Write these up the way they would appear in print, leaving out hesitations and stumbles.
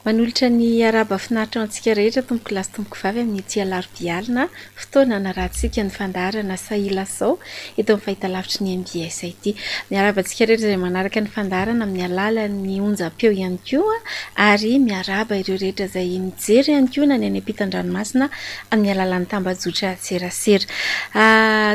Manolotra ny arahaba finaritra ho antsika rehetra tompoko lahy sy tompoko vavy amin'ity alarobia alina fotoana hanarahantsika ny fandaharana Sahila Sao eto amin'ny fahitalavitry ny mbs ity. Miarahaba antsika rehetra izay manaraka ny fandaharana amin'ny alalan'ny onjam-peo ihany koa ary miarahaba ireo rehetra izay mijery ihany koa na ny any ampitan-dranomasina amin'ny alalan'ny tambajotra serasera.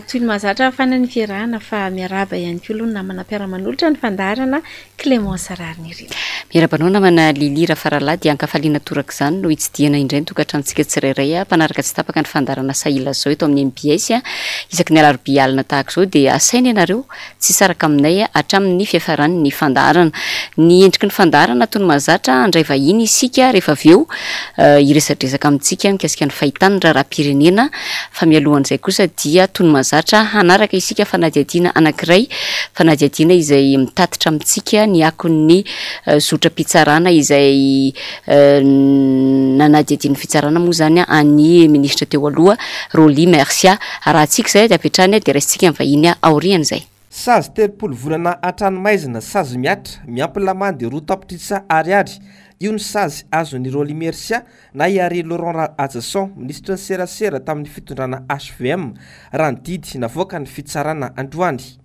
Toy ny mahazatra hafana ny fiarahana fa miarahaba ihany koa aloha ny namana mpiara-manolotra ny fandaharana Clémence Raharinirina. Miarahaba anao namana Lily Rafaralahy dia ankafaliana torak'izany no hitsidihana indray ny tokantranontsika tsirairay mpanaraka tsy tapaka ny fandaharana Sahila Zao eto amin'ny mbs. Isaky ny alarobia alina tahaka izao dia asaina ianareo tsy hisaraka aminay hatramin'ny fiafaran'ny fandaharana. Ny endriky ny fandaharana toy ny mahazatra, handray vahiny isika rehefa avy eo hiresadresaka amintsika mikasika ny fahitany ny raharaham-pirenena, fa mialohan'izay kosa dia toy ny mahazatra hanaraka isika fanadihadiana anankiray, fanadihadiana izay mitatitra amintsika ny akon'ny zotram-pitsarana izay nanadihadian'ny fitsarana moa izany an'ny minisitra teo aloha Rolly Mercia. Arahantsika izay dia avy hatrany dia raisintsika ny vahiny aorian'izay. Sazy 30 volana an-tranomaizina, sazy mihatra, miampy lamandy 2 tapitrisa ariary. Io ny sazy azon'i Rolly Mercia na i Harry Laurent Rahajason, minisitry ny serasera tamin'ny fitondrana hvm, raha ny didy navoakan'ny fitsarana androany.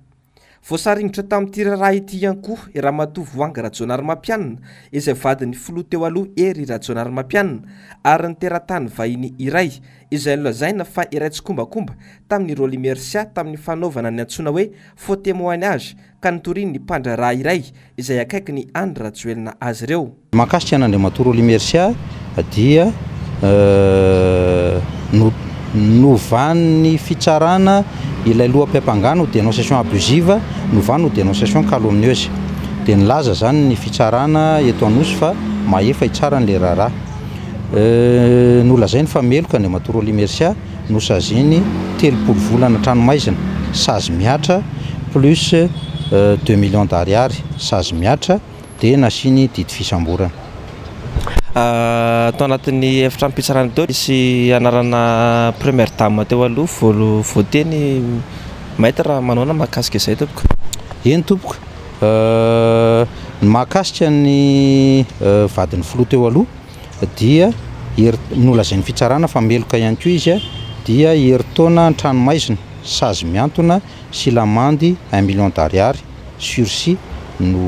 Voasaringotra tamin'ity raharaha ity ihany koa i Ramatoa Voahangy Rajaonarimampianina, izay vadin'ny filoha teo aloha Hery Rajaonarimampianina, ary ny teratany vahiny iray, izay nolazaina fa iray tsikombakomba tamin'i Rolly Mercia tamin'ny fanaovana ny antsoina hoe faux témoignage ka nitorian'ny mpandraharaha iray izay akaikin'i Andry Rajoelina azy ireo. Mahakasika an'Andriamatoa Rolly Mercia dia novan'ny fitsarana ilay loham-piampangana ho dénonciation abusive, novany ho dénonciation calomnieuse. Dia nilaza izany ny fitsarana eto Anosy fa mahefa hitsara an'ilay raharaha. Nolazainy fa meloka Andriamatoa Rolly Mercia, nosaziany 30 volana an-tranomaizina, sazy mihatra, plus 2 millions d'ariary, sazy mihatra. Dia nasiany didy fisamborana. Tao anatin'ny efitranom-pitsarana teo nisy anarana première dame teo aloha voalo voateny maître manaona mahakasika izay tompoko? Eny tompoko, ny mahakasika ny vadin'ny filoha teo aloha dia hery nolazain'ny fitsarana fa meloka ihany koa izy dia herintaona an-tranomaizina, sazy mihantona sy lamandy un million d'ariary sursis no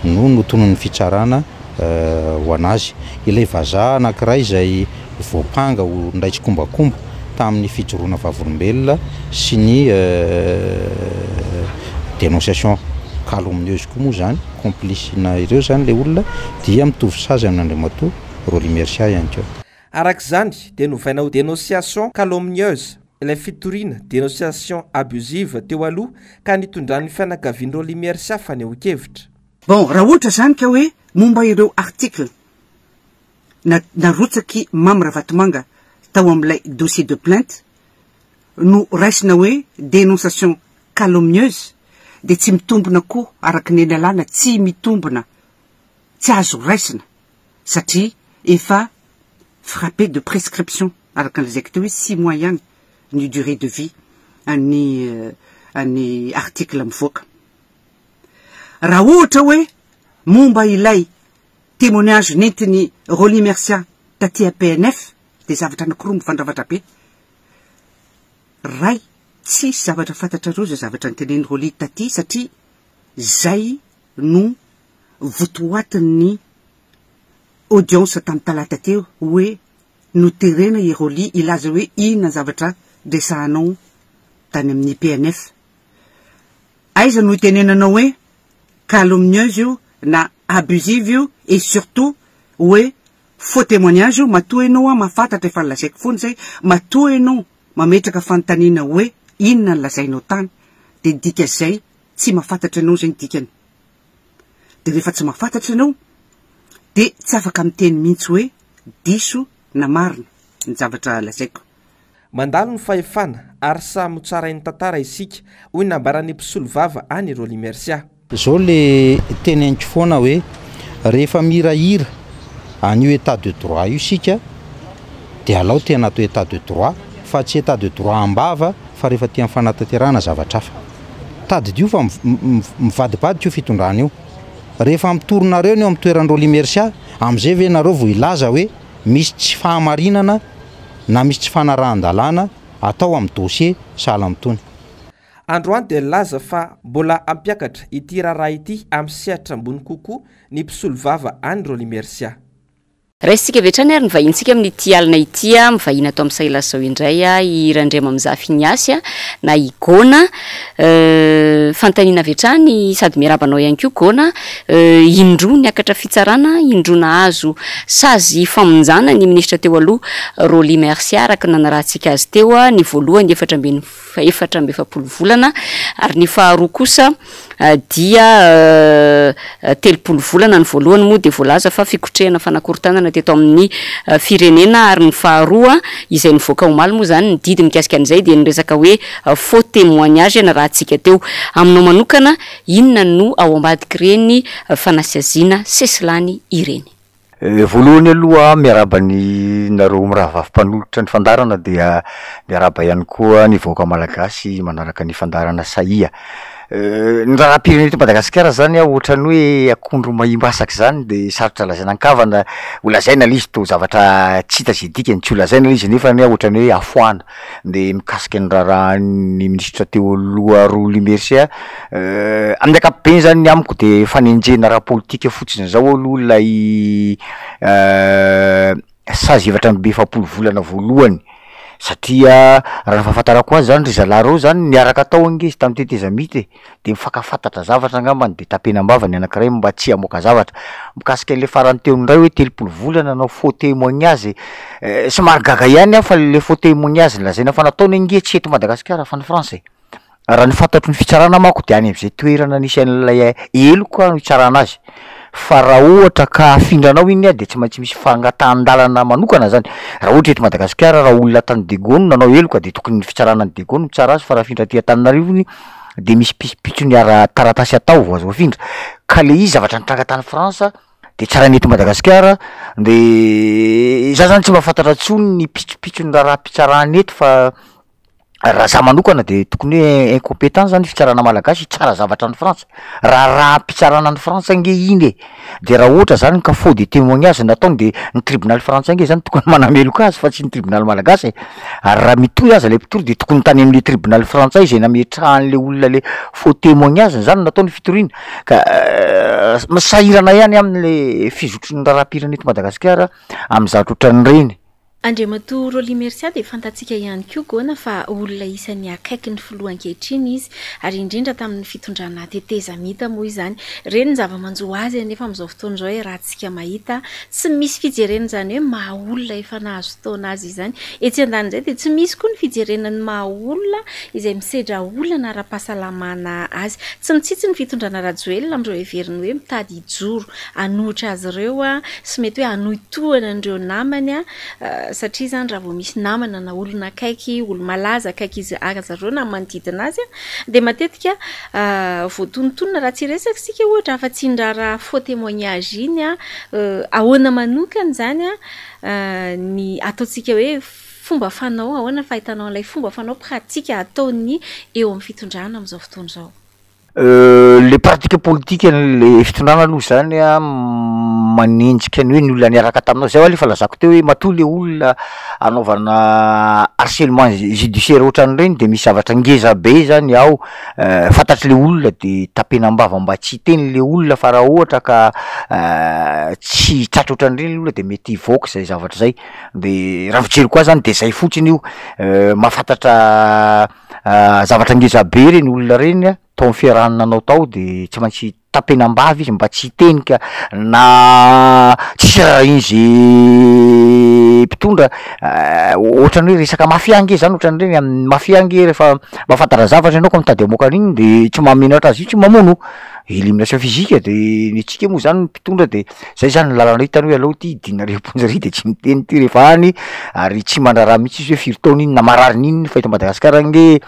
no notononin'ny fitsarana ho an'azy. Ilay vazaha anankiray izay voampanga ho niray tsikombakomba tamin'ny fijoroana vavolombelona sy ny dénonciation calomnieuse koa moa izany, complice-na ireo izany ilay olona, dia mitovy sazy amin'Andriamatoa Rolly Mercia ihany koa. Araka izany dia novaina ho dénonciation calomnieuse ilay fitoriana dénonciation abusive teo aloha ka nitondran'ny fianakavian'i Rolly Mercia fanehoan-kevitra. Bon, raha ohatra izany ka hoe momba ireo article na narotsaky Mamy Ravatomanga tao amin'ilay dossier de plainte no raisina hoe dénonciation calomnieuse dia tsy mitombina koa araka ny lalàna, tsy mitombina, tsy azo raisina satria efa frappé de prescription araka ny lazaiko teo hoe 6 mois ihany ny durée de vie an'ny an'ny article mivoaka. Raha ohatra hoe momba ilay témoignage nentin'i Rolly Mercia taty PNF dia zavatra anankiroa mifandravatra be. Ray, tsisy zavatra fantatrareo izay zavatra notenenin'i Rolly taty satria zay no votoatin'ny audience tamin'ny talata teo hoe noterena i Rolly hilaza hoe inona ny zavatra resahanao tany amin'ny PNF. Aiza no itenenanao hoe calomnieuse io na abusive io et surtout hoe faux témoignage io, matoa ianao an mahafantatra efa nolazaiko foana izay, matoa ianao mametraka fanontaniana hoe inona ny lazainao tany dia dika izay tsy mahafantatra ianao izay ny dikany. Dia rehefa tsy mahafantatra ianao dia tsy afaka miteny mihitsy hoe diso na marina ny zavatra lazaiko. Mandalo ny fahefana ary samy ho tsarain'ny tantara isika, hoy ny nambaran'ny mpisolovava an'i Rolly Mercia. Zao le teneniko foana hoe rehefa mihirahira an'io état de droit io isika dia alao tena atao état de droit fa tsy état de droit am-bava fa rehefa aty amin'ny fanatanterahana zavatra hafa. Tadidio fa mivadibadika io fitondrana io. Rehefa mitory nareo ny eo amin'ny toeran'i Rolly Mercia, amin'izay ve nareo vao hilaza hoe misy tsy fahamarinana na misy tsy fanarahan-dalàna atao amin'ny dossier sahala amin'itony? Androany dia nilaza fa mbola hampiakatra ity raharaha ity amin'ny sehatra ambony kokoa ny mpisolovava an'i Rolly Mercia. Raisintsika avy hatrany ary ny vahintsika amin'ity alina ity, mivahiny ato amin'ny Sahilazao indray i Randriamamizafy Ignace na i Gona. Fanontaniana avy hatrany sady miarahaba anao ihany koa Gona, indroa niakatra fitsarana, indroa nahazo sazy famonjana ny minisitra teo aloha Rolly Mercia araka ny nanarahantsika azy teo, ny voalohany 44 volana ary ny faharoa kosa dia 30 volana, ny voalohany moa dia voalaza fa fikotrehana fanakorontanana teto amin'ny firenena ary ny faharoa izay nivoaka omaly moa izany ny didy mikasika an'izay dia ny resaka hoe faux témoignage narahantsika teo. Aminao manokana inona no ao ambadik'ireny fanasiaziana sesilany ireny? Voalohany aloha miarahaba ny nareo mirahavavy mpanolotra ny fandaharana dia miarahaba ihany koa ny vahoaka malagasy manaraka ny fandaharana Sahia. Ny raharaham-pirenena eto Madagasikara zany an ohatran'ny hoe akondro mahim-basaka izany de sarotra lazaina an-kavana, ho lazaina le izy toa zavatra tsy hita ze dikany, tsy ho lazaina le izy nefa anie ohatran'ny hoe afoana. De mikasika ny raharahan'ny minisitra teo aloha Rolly Mercia, Amin'ny ankapobeny zany ny amiko de fanenjehana ara-politika fotsiny zao aloha ilay sazy 44 volana voalohany satria raha ny fahafantarako azy zany ry zalahy reo zany niaraka tao ange izy tamin'ny tetezamita e, de mifankafantatra zavatra angambany de tapenam-bava ny anakiray mba tsy hamoaka zavatra, mikasika an'le farany teo indray hoe 30 volana nanao faux témoignage, somary gaga ihany aho fa le faux témoignage lazaina fa nataony ange tsy eto Madagasikara fa any France e. Raha ny fantatro ny fitsarana manko de any am'zay toerana nisy an'ilay heloka no hitsarana azy, fa raha ohatra ka afindranao iny an de tsy maintsy misy fangatahan-dalana manokana zany, raha ohatra eto Madagasikara raha olona tany Diego no nanao heloka de tokony ny fitsarana any Diego no mitsara azy fa raha afindra aty Antananarivo iny de misy pitsopitsony ara-taratasy atao vao azo afindra, ka le izy zavatra nitranga tany France de tsaraina eto Madagasikara de za zany tsy mahafantatra intsony ny pitsopitson'ny raharaham-pitsarana eto fa Raha za manokana de tokony hoe incompétent zany fitsarana malagasy hitsara zavatra any Frantsa, raharaham-pitsarana any Frantsa ange iny e, de raha ohatra zany ka faux de témoignage nataony de ny tribunal frantsay ange zany tokony manameloka azy fa tsy ny tribunal malagasy e, ary raha mitory aza le mpitory de tokony tany am'le tribunal frantsay zay nametrahan'le olona le faux témoignage zany no natao ny fitoriana, ka sahirana ihany am'le fizotry ny raharaham-pirenena eto Madagasikara am'zavatra ohatran'ireny. Andriamatoa Rolly Mercia dia fantatsika ihany koa Gona fa olona isan'ny akaiky ny filoha ankehitriny izy ary indrindra tamin'ny fitondrana tetezamita moa izany. Ireny ny zava-manjo azy anefa amin'izao fotoana izao iarahantsika mahita, tsy misy fijerena izany hoe maha olona efa nahazo taona azy izany. Etsy andanin'izay dia tsy misy koa ny fijerena ny maha olona izay misedra olana ara-pahasalamana azy. Tsy mitsitsy ny fitondrana Rajoelina amin'ireo heveriny hoe mitady hijoro hanohitra azy ireo sy mety hoe hanohitohana an'ireo namany satria izany raha vao misy namana na olona akaiky, olo-malaza akaiky izy azy ireo na manodidina azy dia matetika voatonontonona raha tsy hiresaka isika ohatra afa-tsy iny raharaha faux témoignage iny ahoana manokana izany ny ataontsika hoe fomba fanao, ahoana ny fahitanao an'ilay fomba fanao pratique ataon'ny eo amin'ny fitondrana amin'izao fotoana izao? Le pratique politique an'le fitondrana aloha zany a manenjika ny hoe ny olona niaraka taminao, zay hoa le efa lazako teo hoe matoa le olona anaovana harcelement judiciaire ohatran'ireny de misy zavatra ngeza be zany ao fantatr'le olona de tapenam-bava mba tsy hiteny le olona fa raha ohatra ka tsy tratra ohatran'ireny le olona de mety hivoaka zay zavatra zay, de raha ny fijeriko azy zany de zay fotsiny io, mahafantatra Zavatra ngeza be reny olona reny a, tao am fiarahana nanao tao de tsy maintsy tapenam-bava izy mba tsy hiteny ka na tsisy raharahiany ze mpitondra ohatran'ny hoe resaka mafia ange zany ohatran'ireny amin'ny mafia ange rehefa mahafantatra zavatra ianao ka mitady hamoaka an'iny de tsy mahamenatra azy io tsy mamono, élimination physique de ny antsika moa zany ny mpitondra de zay zany ny lalana hitany hoe aleo ty hidina ary am-ponja ary de tsy miteny ty rehefa any ary tsy mandraharaha mihitsy izy hoe firy taona iny na marary n'inona fa eto Madagasikara ange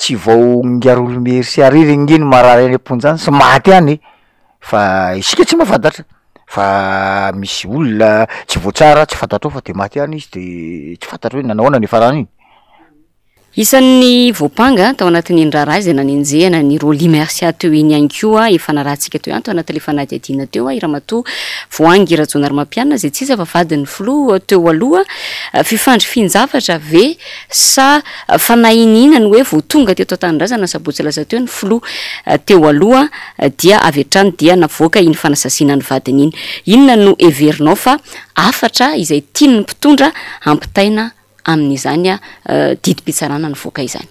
tsy vao ingahy sy arary ange no marary any am-ponja any sy maty any e, fa isika tsy mahafantatra fa misy olona tsy voatsara tsy fantatrao fa de maty any izy de tsy fantatra hoe nanao ahoana niafarany iny. Isan'ny voampanga tao anatin'iny raharaha izay nanenjehana an'i Rolly Mercia teo iny ihany koa efa narahantsika teo ihany tao anatin'ilay fanadihadiana teo i Ramatoa Voahangy Rajaonarimampianina izay tsy iza fa vadin'ny filoha teo aloha. Fifandrifian-javatra ve sa fanahiniana ny hoe vao tonga teto an-tanindrazana ny sabotsy lasa teo ny filoha teo aloha dia avy hatrany dia navoaka iny fanasaziana ny vadiny iny. Inona no heverinao fa hafatra izay tian'ny mpitondra hampitaina amin'izany didim-pitsarana nivoaka izany.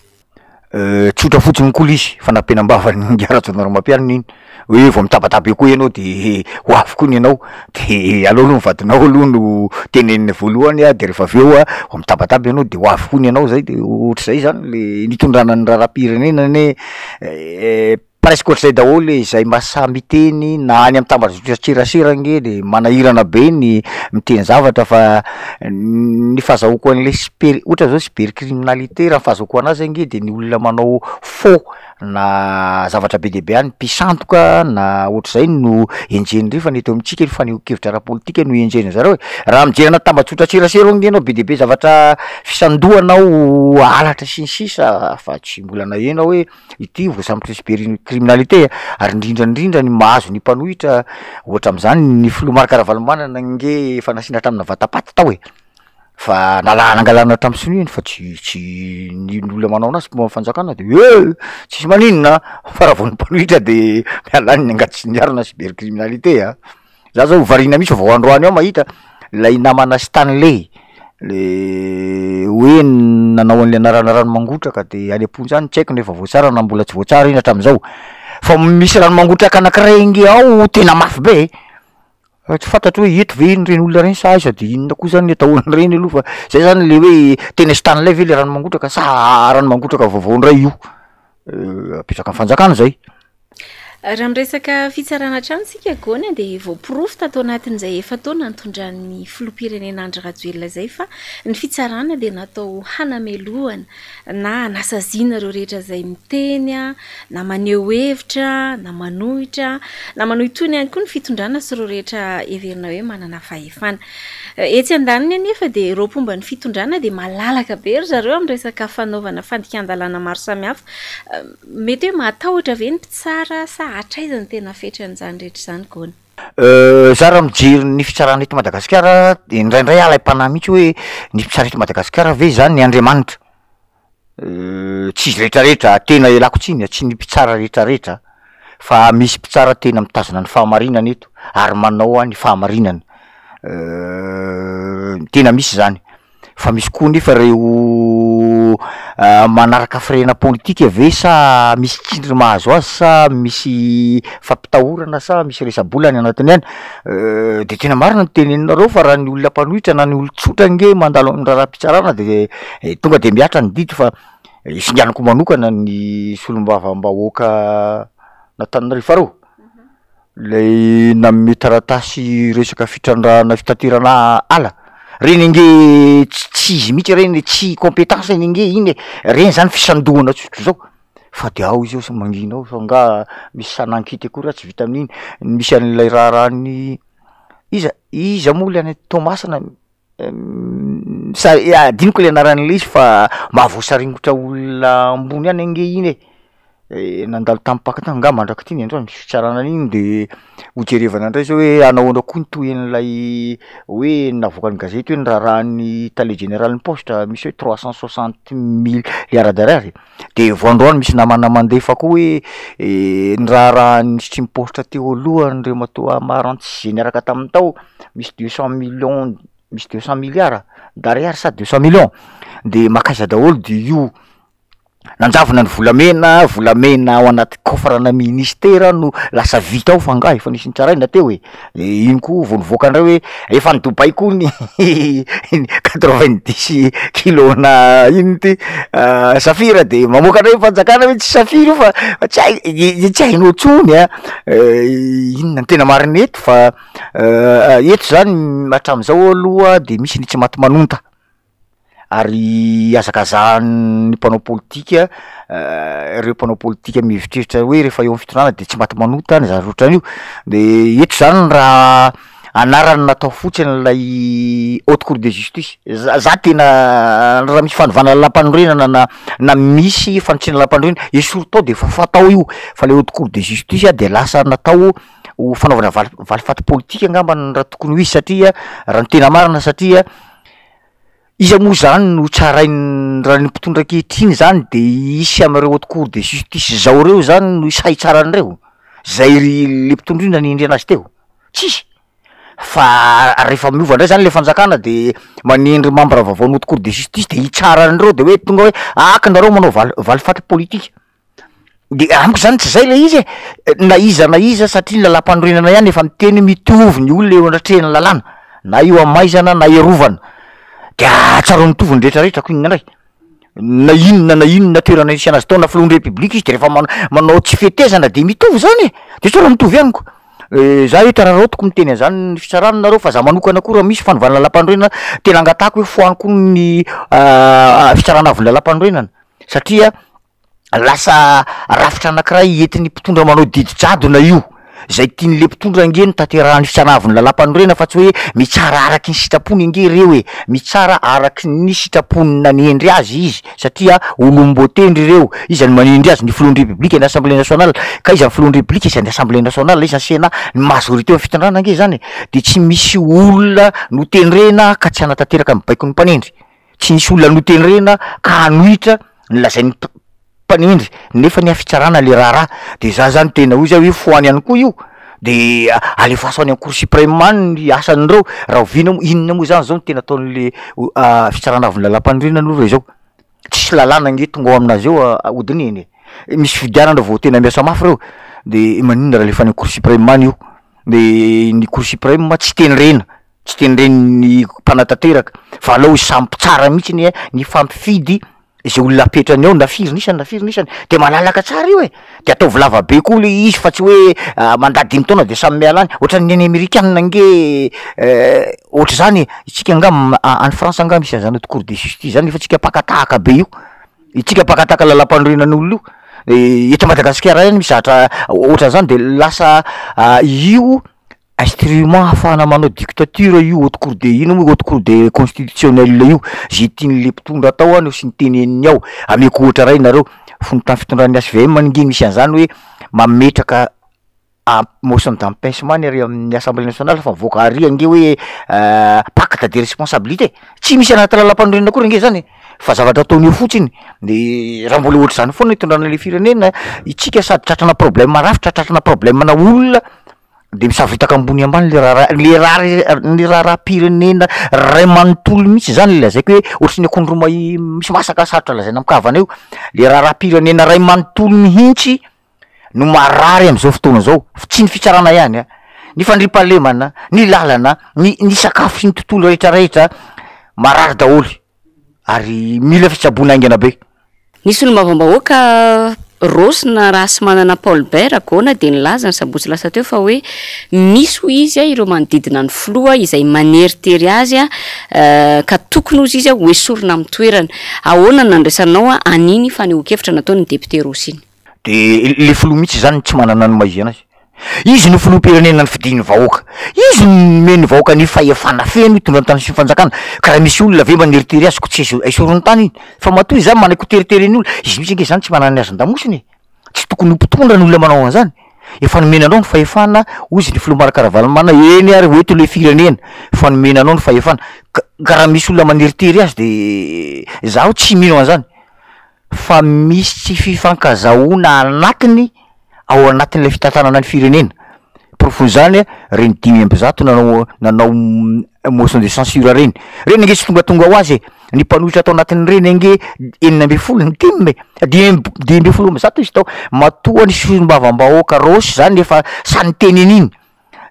Tsotra fotsiny koa lesy fanampenam-bava an'i Ingahy Rajaonarimampianina iny hoe vao mitabataba eo koa ianao de ho avy koa ny anao de aleo aloha ny vadinao aloha no tenenina voalohany a de rehefa avy eo a vao mitabataba ianao de ho avy koa ny anao zay de ohatr'izay zany le nitondrana ny raharaham-pirenena anie Presque ohatr'izay daholo e, izay mahasahy miteny na any amin'ny tambajotran-tserasera ange de manahirana be ny miteny zavatra fa ny fahazahoako an'le cyber ohatra zao cybercriminalité raha ny fahazahoako anazy ange de ny olona manao faux na zavatra be dia be any, mpisandoka na ohatr'izay no enjehin'ireo fa ny eto amintsika ny fanehoan-kevitra ara-politika no enjehin'ny zareo e, raha mijery anaty tambajotran-tserasera ange ianao be dia be zavatra fisandohana ao, halatra sy ny sisa fa tsy mbola naheno aho hoe Ity voasambotry ny cybercriminalité ary indrindra indrindra ny mahazo ny mpanohitra ohatra amin'izany ny filoha Marc Ravalomanana ange efa nasiana hatraminà vatapaty tao e, fa nala- nangalana hatramin'ny soniany fa tsy tsy ny olona manao anazy mpomba ny fanjakana de eh! tsisy maninona fa raha vao ny mpanohitra de miala any ny angady sy ny arina cybercriminalité a. Za zao variana mihitsy vao androany aho mahita lay namana Stanley le hoe nanao an'le anarana rano mangotraka de any am-ponja any tsy haiko na efa voatsara na mbola tsy voatsara iny hatramin'izao, fa misy rano mangotraka anakiray ange ao tena mafy be e, fa tsy fantatro hoe eto ve iny reny olona reny sa aiza de inona koa zany ny atao an'ireny aloha fa zay zany le hoe tena Stanley ve le rano mangotraka sa rano mangotraka vaovao ndray io? Apetraka am' fanjakana zay. Raha miresaka fitsarana hatrany isika Gony dia voaporofo tato anatin'izay efa-taona nitondran'ny filoham-pirenena Andry Rajoelina izay fa ny fitsarana dia natao hanamelohana na hanasaziana ireo rehetra izay miteny na maneho hevitra na manohitra na manohitohina ihany koa ny fitondrana sy ireo rehetra heverina hoe manana fahefana. Etsy andaniny anefa dia ireo mpomba ny fitondrana dia malalaka be ry zareo amin'ny resaka fanaovana fandikan-dalàna maro samihafa. Mety hoe mahatahotra ve ny mpitsara sa hatraiza no tena fetran'izany rehetra izany Gony? Za raha mijery ny fitsarana eto Madagasikara de indraindray alaim-panahy mihitsy hoe ny mpitsara eto Madagasikara ve zany Andriamanitra? Tsy izy rehetrarehetra, tena ialako tsiny a, tsy ny mpitsara rehetrarehetra fa misy mpitsara tena mitazona ny fahamarinana eto ary manao ny fahamarinana, tena misy zany. Fa misy koa nefa reo manaraka firehana politika ve sa misy tsindry mahazo azy sa misy fampitahorana sa misy resa-bola any anatiny any? De tena marina ny teneninareo fa raha ny olona mpanohitra na ny olon-tsotra ange mandalo amin'ny raharaham-pitsarana de tonga de mihatra ny didy fa singaniko manokana ny solombavambahoaka an'Antananarivo faharoa. Lay nanome taratasy resaka fitrandrahana fitaterana ala, reny ange tsy tsy izy mihitsy reny tsy competence ny ange iny e, reny zany fisandohana tsotr'zao, fa de ao izy ao sa mangina ao fa nga misy san'enquete akory ah tsy vita amin'iny, misy an'ilay raharahan'ny iza iza moa le any Toamasina Sa- adinoko le anaran'le izy fa mahavoasaringotra olona ambony any ange iny e, nandalo tamim-paka tany nga mandrak'ity ny androany misy fitsarana an'iny de ho jerevana ndray zao hoe anahoana koa ny tohin'ilay hoe navoakan'ny gazety hoe ny raharahan'ny tale jeneralin'ny paositra misy hoe trois cent soixante milliards d'ariary, de vao androany misy namana mandefa koa hoe ny raharahan'ny minisitry ny paositra teo aloha Andriamatoa Amaranthy zay niaraka taminy tao misy deux cent millions misy deux cent milliards d'ariary sa deux cent millions de makaiza daholo de io nanjavona ny volamena, volamena ao anaty coffre-na ministera no lasa vita ao fa nga efa nisy nitsaraina teo e, de iny koa vao nivoaka ndray hoe efa any Dubaï koa ny quatre vingt dix kilo-na ino ty safira de mamoaka ndray ny fanjakana hoe tsy safira io fa fa tsy hay tsy hainao tsony a inona ny tena marina eto fa eto zany hatram'zao aloha de misy ny tsy maty manonta ary ihazakazahan'ny mpanao politika ireo mpanao politika mieritreritra hoe rehefa eo am'fitondrana de tsy maty manota ny zavatra ohatran'io, de eto zany raha. anarany natao fotsiny ilay haute cour de justice, za za tena raha misy fanovana lalàmpanorenana na na misy fanitsiana lalàmpanorenana esory tao de efa fatao io fa le haute cour de justice de lasa natao ho fanaovana val- valifaty politika angambany raha tokony ho izy satria raha ny tena marina satria Iza moa zany no tsarain'ny raha ny mpitondra ankehitriny zany de hisy amin'ireo haute cour de justice zao reo zany no sahy hitsara an'ireo? Zay ry le mpitondra io nanendry anazy teo? Tsisy! Fa rehefa miova ndray zany le fanjakana de manendry membre vaovao ny haute cour de justice de hitsara an'ireo de hoe tonga hoe aka nareo manao val- valifaty politika. De amiko zany tsy zay le izy e, na iza na iza satria ny lalam-panorenana ihany efa miteny hoe mitovy ny olona eo anatrehan'ny lalàna, na io amaizana na erovana, de ahatsarao mitovy ny retraretra ko inona ndray, na inona na inona toerana nisy anazy tao na filohan'ny repoblika izy de rehefa man- manao tsy fetezana de mitovy zany e, de sao raha mitovy amiko, za eto araraotiko miteny an'zany ny fitsarana nareo fa za manokana koa raha misy fanovana lalam-panorenana tena angatahako hoe foano koa ny fitsarana avon'ny lalam-panorenana satria lasa rafitra anankiray entin'ny mpitondra manao didy jadona io, zay tian'le mpitondra ange no tanterahan'ny fitsarana lalàmpanorenana fa tsy hoe mitsara araky ny sitrapony ange ireo e, mitsara araky ny sitrapon'ny nanendry azy izy satria olom-boatendry ireo, iza no manendry azy? Ny filohan'ny repoblika, ny assemblée nationale, ka iza ny filohan'ny repoblika, iza ny assemblée nationale, iza ny sénat, ny majorité eo amin'ny fitondrana ange zany e, de tsy misy olona notendrena ka tsy hanatanteraka ny baikon'ny mpanendry. Tsy nisy olona notendrena ka hanohitra ny lazain'ny mpanendry nefa ny fitsarana le raharaha de za zany tena hoy za hoe foano ihany koa io de alefaso any am cour supreme any ny asan'ireo rahoviana moa inona moa zany zao no tena ataon'le fitsarana avon'ny lalam-panorenana aloha zao tsisy lalàna ange tonga ao aminazy eo hodinihina e, misy fifidianana vao tena miasa mafy reo de maninona raha alefa any am cour supreme any io de ny cour supreme tsy tendrena Tsy tendren'ny mpanatanteraka fa aleo izy samy mpitsara mihitsy anie nifampifidy izay olona apetrany ao na firy ny isany na firy ny isany de malalaka tsara io e, de ataovy lava be koa le izy fa tsy hoe mandat dimy taona de samy miala any, ohatran'ny any amerikana ange ohatr'izany e, isika nga any France nga misy an'zany haute cour de justice zany nefa tsika mpaka tahaka be io, itsika mpaka tahaka lalam-panorenan'olona io, eto Madagasikara ihany misy zavatra ohatran'zany de lasa io Instrument ahafahana manao dictature io haute cour de ino moa haute cour de constitutionnelle io, ze tian'le mpitondra atao any sy ny teneniny ao, ameko ohatra iray nareo, fony tamin'ny fitondran'ny HVM ange nisy an'zany hoe mametraka motion d'empechement ny ary amin'ny assemblée nationale fa mivoaka ary ange hoe pacte de responsabilité, tsy misy anaty lalam-panorenana akory ange zany e, fa zavatra ataony eo fotsiny, de raha mbola ohatr'zany foana itondrana le firenena, itsika sady tratrana problème rafitra, tratrana problème na olona. De misavoritaka ambony ambany le raharaha, le raharaha ny raharaham-pirenena ray manontolo mihitsy zany le lazaiko hoe ohatry ny akondro may misy masaka sarotra lazaina amin-kavana io, le raharaham-pirenena ray manontolo mihitsy no marary am'zao fotoana zao, fa tsy ny fitsarana ihany an, ny fandriampahalemana, ny lalana, ny ny sakafo sy ny tontolo rehetrarehetra marary daholo. ary mila fitsaboana haingana be. Ny solombavambahoaka Rose na Rahasimanana Paul Bert Gona dia nilaza ny sabotsy lasa teo fa hoe misy hoy izy ireo manodidina ny filoha izay maneritery azy ka tokony hozy izy ho esorina amin'ny toerana. Ahoana no nandraisanao an'iny fanehoan-kevitra nataon'ny député Rose iny? De le filoha mihitsy zany tsy manana ny maha izy anazy. Izy no filoham-pirenena nofidin'ny vahoaka. Izy no nomen'ny vahoaka ny fahefana feno hitondra ny tany sy ny fanjakana. Ka raha misy olona ve maneritery azy ko tsy eso- esoriny tany iny. Fa matoa izy zany manaiky ho teriteren'ny olona, izy mihitsy ange zany tsy manana ny hazan-damosina e. Tsy tokony ho mpitondra ny olona manao an'zany. Efa nomena anao ny fahefana, hoy izy ny filoha Marc Ravalomanana, eny ary ho eto le firenena, fa nomena anao ny fahefana. Ka ka raha misy olona maneritery azy de zaho tsy mino an'zany. Fa misy tsy fifankazahoana anatiny ao anatin'ilay fitantanana ny firenena, porofon'izany reny 105 nanao nanao motion de censure reny, reny ange tsy tongatonga ho azy e, ny mpanohitra tao anatin'ireny ange 16 ny tim e, dimy 115 izy tao, matoa ny solombavambahoaka Raosy zany efa sahy niteny an'iny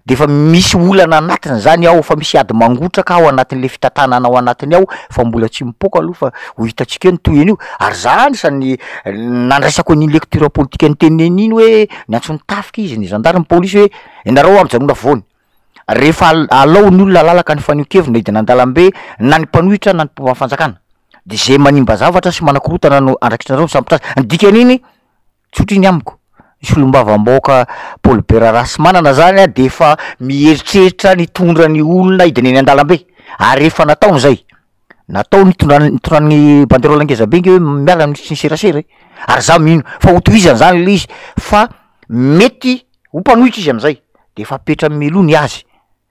de efa misy olana anatiny zany ao, efa misy ady mangotraka ao anatin'le fitantanana ao anatiny ao fa mbola tsy mipoaka aloha fa ho hitantsika eo ny tohiny io, ary za anisan'ny nandraisako an'iny lecture politique niteneniny iny hoe niantso ny tafika izy, ny zandary, ny polisy hoe ianareo mijanona afovoany, rehefa al- alao ny olona halalaka ny fanehoan-keviny hidina an-dalambe na ny mpanohitra na ny mpomba ny fanjakana, de zay manimba zavatra sy manakorontana no andraikitrareo misambotra azy, ny dikan'iny tsotra iny amiko. Ny solombavambahoaka Paul Bert Rahasimanana zany de efa mieritreritra ny hitondra ny olona hidina eny an-dalambe ary efa nataony zay, natao nitondrany nitondrany banderole ngeza be nge hoe miala minisitry ny serasera e, ary za mino fa hotohizany zany le izy fa mety ho mpanohitra izy am'zay de efa apetrany mialoha ny azy.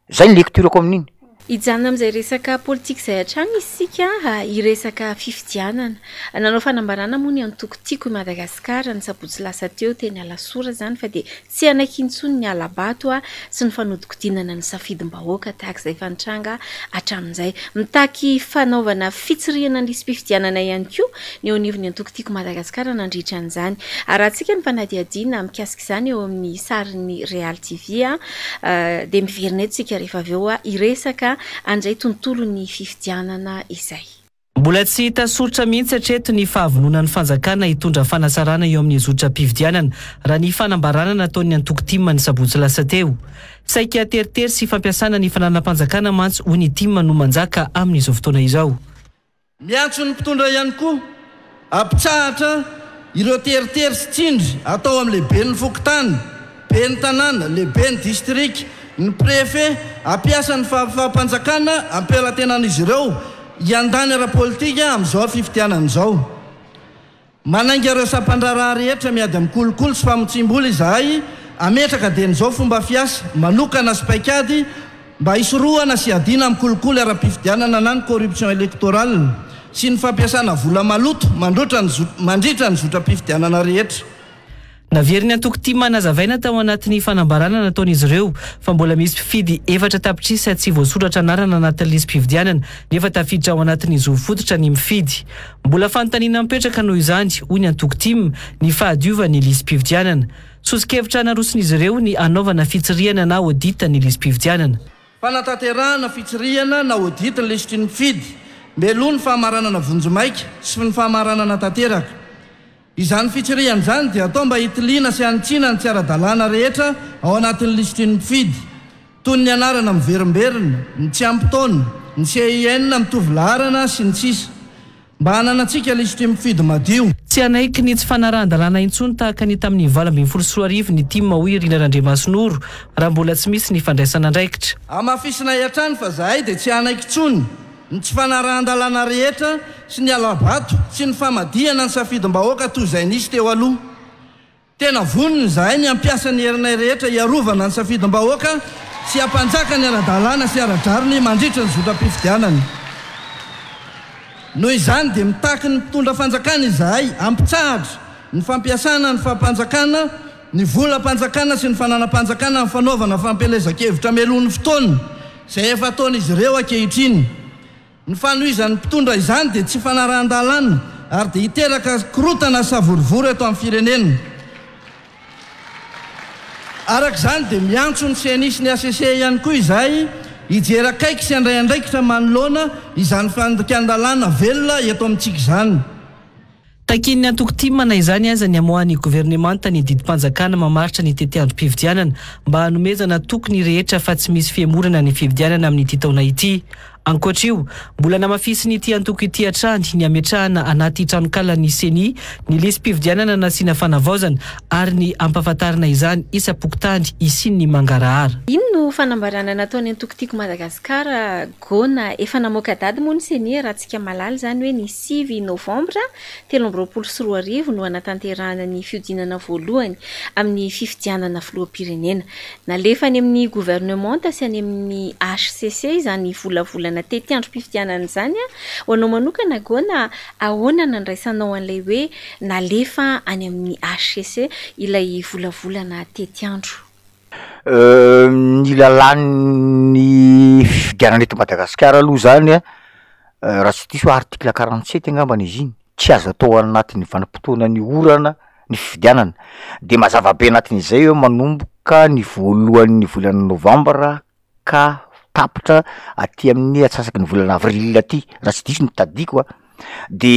Zay ny lecture-ko amin'iny. Hijanona amin'izay resaka politika izay hatrany isika, hiresaka fifidianana. Nanao fanambarana moa ny antoko Tiako i Madagasikara ny sabotsy lasa teo teny Alasora izany fa dia tsy hanaiky intsony ny hala-bato sy ny fanodikodinana ny safidim-bahoaka tahaka izay efa nitranga hatramin'izay. Mitaky fanaovana fitsirihana ny lisi-pifidianana ihany koa ny eo anivon'ny antoko Tiako Madagasikara nandritra an'izany. Arahantsika ny fanadihadiana mikasika izany eo amin'ny sarin'ny Real TV. Dia miverina eto isika rehefa avy eo hiresaka an'izay tontolon'ny fifidianana izay. Mbola tsy hita soritra mihitsy hatreto ny fahavononan'ny fanjakana hitondra fanatsarana eo amin'ny zotram-pifidianana, raha ny fanambarana nataon'ny antoko tim ny sabotsy lasa teo. Saika teritery sy fampiasana ny fananam-panjakana mantsy hoy ny tim no manjaka amin'izao fotoana izao. Miantso ny mpitondra ihany koa hampitsahatra ireo teritery sy tsindry atao amin'ny lehiben'ny fokontany, ben'ny tanàna, lehiben'ny distrika, ny préfet, hampiasa ny fahafaham-panjakana am-pelatenan'izy ireo hiandany ara-politika amin'izao fifidianana izao. Manainga ireo sampan-draharaha rehetra miady amin'ny kolikoly sy famotsiam-bola izahay hametraka dieny izao fomba fiasa manokana sy paikady mba hisorohana sy hiadiana amin'ny kolikoly ara-pifidianana na ny corruption électorale sy ny fampiasana vola maloto mandrotra ny mandritra ny zotram-pifidianana rehetra. Naverin'ny antoko tim nazavaina tao anatin'ny fanambarana nataon'izy ireo fa mbola misy mpifidy efatra tapitrisa tsy voasoratra anarana anatin'ny lisi-pifidianana nefa tafiditra ao anatin'ny zo fototra ny mifidy. Mbola fanontaniana mipetraka noho izany, hoy ny antoko tim, ny fahadiovan'ny lisi-pifidianana. Soso-kevitra naroson'izy ireo ny hanaovana fitsirihana na audit ny lisi-pifidianana. Fanatanterahana fitsirihana na audit ny lisitry ny mpifidy mialoha ny famaranana vonjimaika sy ny famaranana tanteraka. Izany fitsirihana izany dia atao mba hitiliana sy hanitsiana ny tsy ara-dalàna rehetra ao anatin'ny lisitry ny mpifidy, toy ny anarana miverimberina, ny tsy ampy taona, ny CIN mitovy laharana, sy ny sisa Mba hananantsika lisitry mpifidy madio. Tsy hanaiky ny tsy fanarahan-dalàna intsony tahaka ny tamin'ny 2018 ny tim hoy i Rina Randriamasinoro raha mbola tsy misy ny fandraisana andraikitra. Hamafisinay hatrany fa zahay dia tsy hanaiky intsony ny tsy fanarahan-dalàna rehetra sy ny hala-bato sy ny famadihana ny safidim-bahoaka toy izay nisy teo aloha. Tena vonona izahay ny hampiasa ny herinay rehetra hiarovana ny safidim-bahoaka sy hampanjaka ny ara-dalàna sy ara-drariny mandritra ny zotram-pifidianana. Noho izany dia mitaky ny mpitondra fanjakana izahay hampitsahatra ny fampiasana ny fampanjakana ny volam-panjakana sy ny fananam-panjakana amin'ny fanaovana fampielezan-kevitra mialoha ny fotoana izay efa ataon'izy ireo ankehitriny. Ny fanohizan'ny mpitondra izany dia tsy fanarahan-dalàna ary dia hiteraka korontana sy savorovoro eto amin'ny firenena. Araka izany dia miantso ny ceni sy ny hcc ihany koa izahay hijery akaiky sy handray andraikitra manoloana izany fandikan-dalàna velona eto amintsika izany. Takian'ny antoko tim na izany aza ny hamoahan'ny governemanta ny didim-panjakana mamaritra ny tetiandrom-pifidianana mba hanomezana toky ny rehetra fa tsy misy fihemorana ny fifidianana amin'ity taona ity. Ankoatra io, mbola namafisin'ity antoko ity hatrany ny hametrahana anaty tranokalan'ny Ceni ny lisi-pifidianana nasiana fanavaozana ary ny hampahafantarana izany isam-pokontany hisian'ny mangarahara. Iny no fanambarana nataon'ny antoko Tiako Madagasikara, Gona. Efa namoaka daty moa ny Ceni raha tsika mahalala izany hoe ny sivy novambra 2023 no hanatanterahana ny fihodinana voalohany amin'ny fifidianana filoham-pirenena. Nalefa any amin'ny governemanta sy any amin'ny hcc izany volavolana tetiandrom-pifidianana izany. Ho anao manokana Gona, ahoana nandraisanao an'ilay hoe nalefa any amin'ny hcc ilay volavolana tetiandro? Ny lalàn'ny fifidianana eto Madagasikara aloha zany an, raha tsy diso aho article 47 angambany izy iny, tsy azo atao anatin'ny vanim-potoanan'ny orana ny fifidianana, de mazava be anatin'izay hoe manomboka ny voalohan'ny volana novambra ka tapitra aty amin'ny antsasaky ny volana avril aty, raha tsy diso ny tadidiko an, de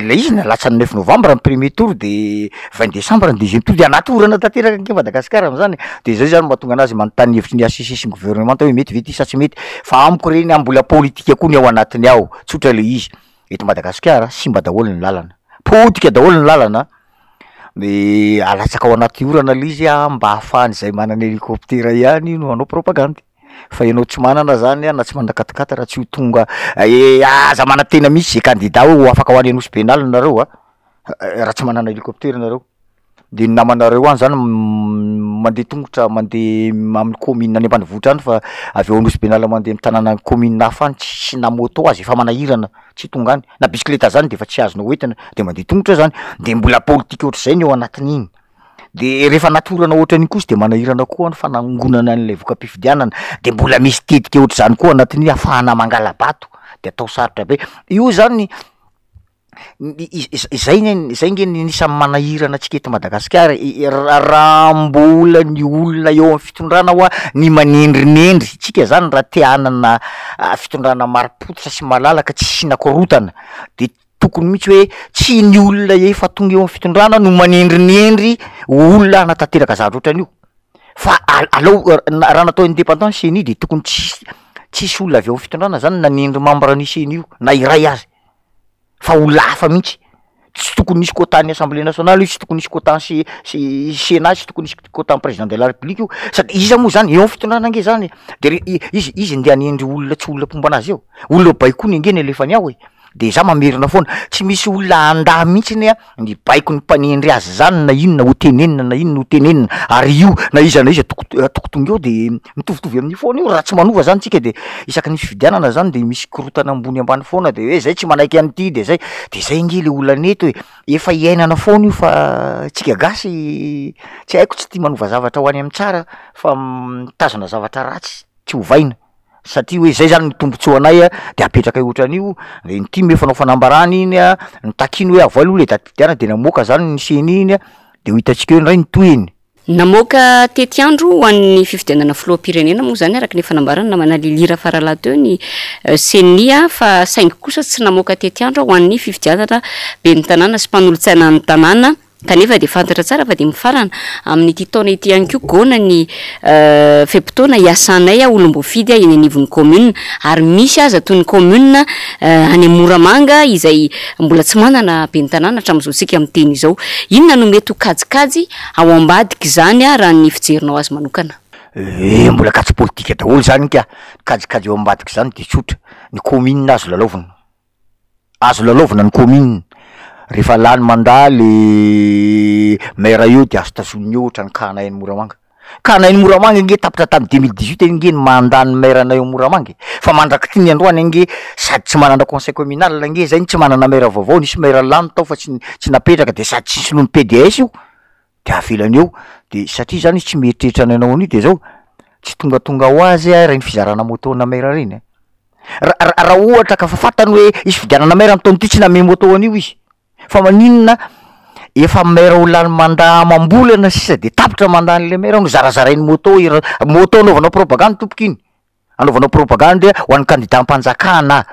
ilay izy nalatsa ny neuf novembre ny premier tour de vingt decembre ny deuxième tour de anaty orana tanteraka ange Madagasikara am'zany e, de zay zany mahatonga anazy manontany ny hevitry ny HCC sy ny gouvernemanta hoe mety ve ty sa tsy mety, fa amiko reny an mbola politika koa ny ao anatiny ao, tsotra le izy, eto Madagasikara simba daholo ny lalana, potika daholo ny lalana. De alatsaka ao anaty orana le izy a mba ahafahan'izay manana hélicoptère ihany no hanao propagandy, fa ianao tsy manana zany a na tsy manana quat-quatre tsy ho tonga aza manantena mihitsy zay kandida hoe ho afaka ho any Nosy Be alina nareo a, raha tsy manana hélicoptère nareo. De ny namanareo any zany mandeha tongotra mandeha amin'ny commune any ambanivohitra any fa avy eo Nosy Benala mandeha am'tanàna commune hafa any tsisy na moto aza efa manahirana tsy tonga any, na bisikileta zany de efa tsy azonao hoentina de mandeha tongotra zany, de mbola politika ohatr'zay ny ao anatin'iny, de rehefa anaty orana ohatran'iny kosa de manahirana koa ny fanangonana an'ilay voka-pifidianana, de mbola misy tetika ohatr'zany koa anatin'iny ahafahana mangala-bato de atao sarotra be, io zany Izay anie izay nge ny anisan'ny manahirana antsika eto Madagasikara e, raha mbola ny olona eo am'fitondrana hoa ny manendrinendry, tsika zany raha te hanana fitondrana marim-pototra sy malalaka tsy asiana korontana de tokony mihitsy hoe tsy ny olona efa tonga eo am'fitondrana no manendrinendry olona hanatanteraka zavatra ohatran'io fa al- alao raha natao indépendant ny CENI de tokony tsisy tsisy olona avy eo am'fitondrana zany nanendry membre an'io CENI io na iray aza. fa olona hafa mihitsy, tsy tokony hisy quota ny assemblée nationale io, tsy tokony hisy quota ny C- C- sénat, tsy tokony hisy quota ny président de la république io, sady iza moa zany eo am'fitondrana ange zany e, de re- i- izy izy ndeha hanendry olona tsy olona mpomba anazy eo, olona baikoiny ange ny alefany ao e, de za mamerina foana, tsy misy olona handà mihitsiny a ny baikon'ny mpanendry azy zany na inona ho tenenina na inona ho tenenina, ary io na iza na iza toko toko tonga eo de mitovitovy amin'io foana io raha tsy manova zany tsika de isaky ny fifidianana zany de misy korontana ambony ambany foana de hoe zay tsy manaiky an'ity de zay, de zay nge le olana eto e, efa iainana foana io fa tsika gasy tsy haiko tsy tia manova zavatra ho any am'tsara fa mitazona zavatra ratsy tsy ovaina. Satria hoe zay zany ny tombotsoanay a, de apetrakay ohatran'io, de ny tim efa nanao fanambarana iny a, nitakiany hoe avoay aloha le datim-pifidianana de namoaka zany ny ceni iny a, de ho hitantsika eo indray ny tohiny. Namoaka tetiandro ho an'ny fifidianana filoham-pirenena moa izany araka ny efa nambaran'ny namana Lily Rafaralahy teo ny ceni fa saingy kosa tsy namoaka tetiandro ho an'ny fifidianana ben'ny tanàna sy mpanolotsaina ny tanàna. Kanefa dia fantatra tsara fa dia mifarana amin'ity taona ity ihany koa gona ny fe-potoana hiasanay olom-boafidy eny anivon'ny commune ary misy aza toy ny commune any Moramanga izay mbola tsy manana ben'ny tanàna hatramin'izao tsika miteny izao. Inona no mety ho kajikajy ao ambadik'izany raha ny fijerinao azy manokana? Eh, mbola kajy politika daholo zany ka, kajikajy ao ambadik'izany de tsotra, ny commune azo lalaovina. Azo lalaovina ny commune, rehefa lany mandat le maire eo de azo tazonina eo ohatran'ny cas anay any Moramanga, cas anay any Moramanga ange tapitra tamin'ny deux mille dix huit ange ny mandat ny maire anay ao Moramanga e, fa mandrak'ity ny androany ange sady tsy manana conseil communal ange zay no tsy manana maire vaovao, nisy maire lany tao fa tsy tsy napetraka de sady tsy soloin'ny PDS io de avelany eo, de satria zany izy tsy mieritreritra ny hanao an'io de zao, tsy tongatonga ho azy reny fizarana moto ana maire reny a. Ra- ra- raha ohatra ka fa fantany hoe hisy fifidianana maire amin'ny taona ity tsy nanome moto an'io izy, fa maninona efa maire ho lany mandat amam-bolana sisa de tapitra mandat an'le maire no zarazarainy moto era- moto anaovanao propagandy tompoko iny, anaovanao propagandy ho an'ny kandidam-panjakana.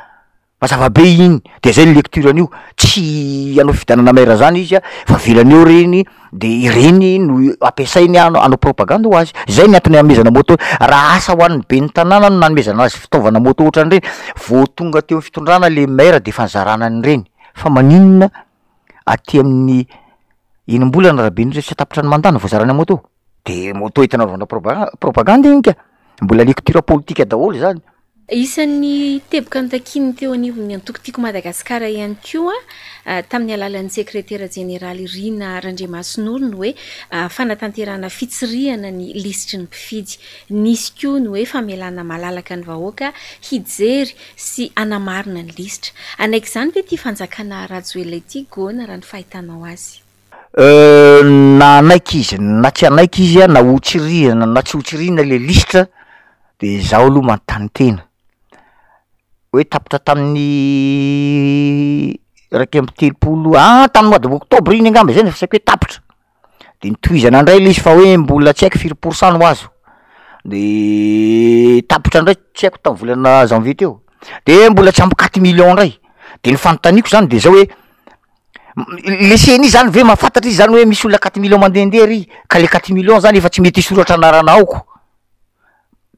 Mazava be iny, de zay ny lecture an'io, tsy hanao fifidianana maire zany izy a, fa avelany eo reny de ireny no ampiasainy hanao hanao propagandy ho azy, zay ny antony anomezana moto, raha asa ho an'ny ben'ny tanàna no nanomezana azy fitaovana moto ohatran'ireny, vao tonga teo am'fitondrana le maire de efa nizarana an'ireny, fa maninona aty amin'ny enim-bolana raha be indrindra tsy tapitra ny mandat no vao zarana moto, de moto entina anaovana propa- propagandy iny ka, mbola lecture politika daholo zany. Isan'ny teboka notakian'ny teo anivon'ny antoko Tiako Madagasikara ihany koa tamin'ny alalan'ny sekretera jeneraly Rina Randriamasinoro ny hoe fanatanterahana fitsirihana ny lisitry ny mpifidy. Nisy koa ny hoe famelana malalaka ny vahoaka hijery sy hanamarina ny lisitra. Hanaiky izany ve ity fanjakana Rajoelina ity Gona raha ny fahitanao azy? Na hanaiky izy na tsy hanaiky izy a, na ho tsirihina na tsy ho tsirihina le lisitra de zaho aloha manontany tena hoe tapitra tamin'ny 31 ah tamin'ny mois de octobre iny angamba zay no efa saika hoe tapitra, de notohizana ndray le izy fa hoe mbola tsy haiko firy pour cent no azo, de tapitra ndray tsy haiko tamin'ny volana janvier teo, de mbola tsy ampy quatre millions ndray, de ny fanontaniako zany de zao hoe Le CENI zany ve mahafantatra izy zany hoe misy olona quatre millions mandehandeha ry ka le quatre millions zany efa tsy mety hisoratra anarana ao ko,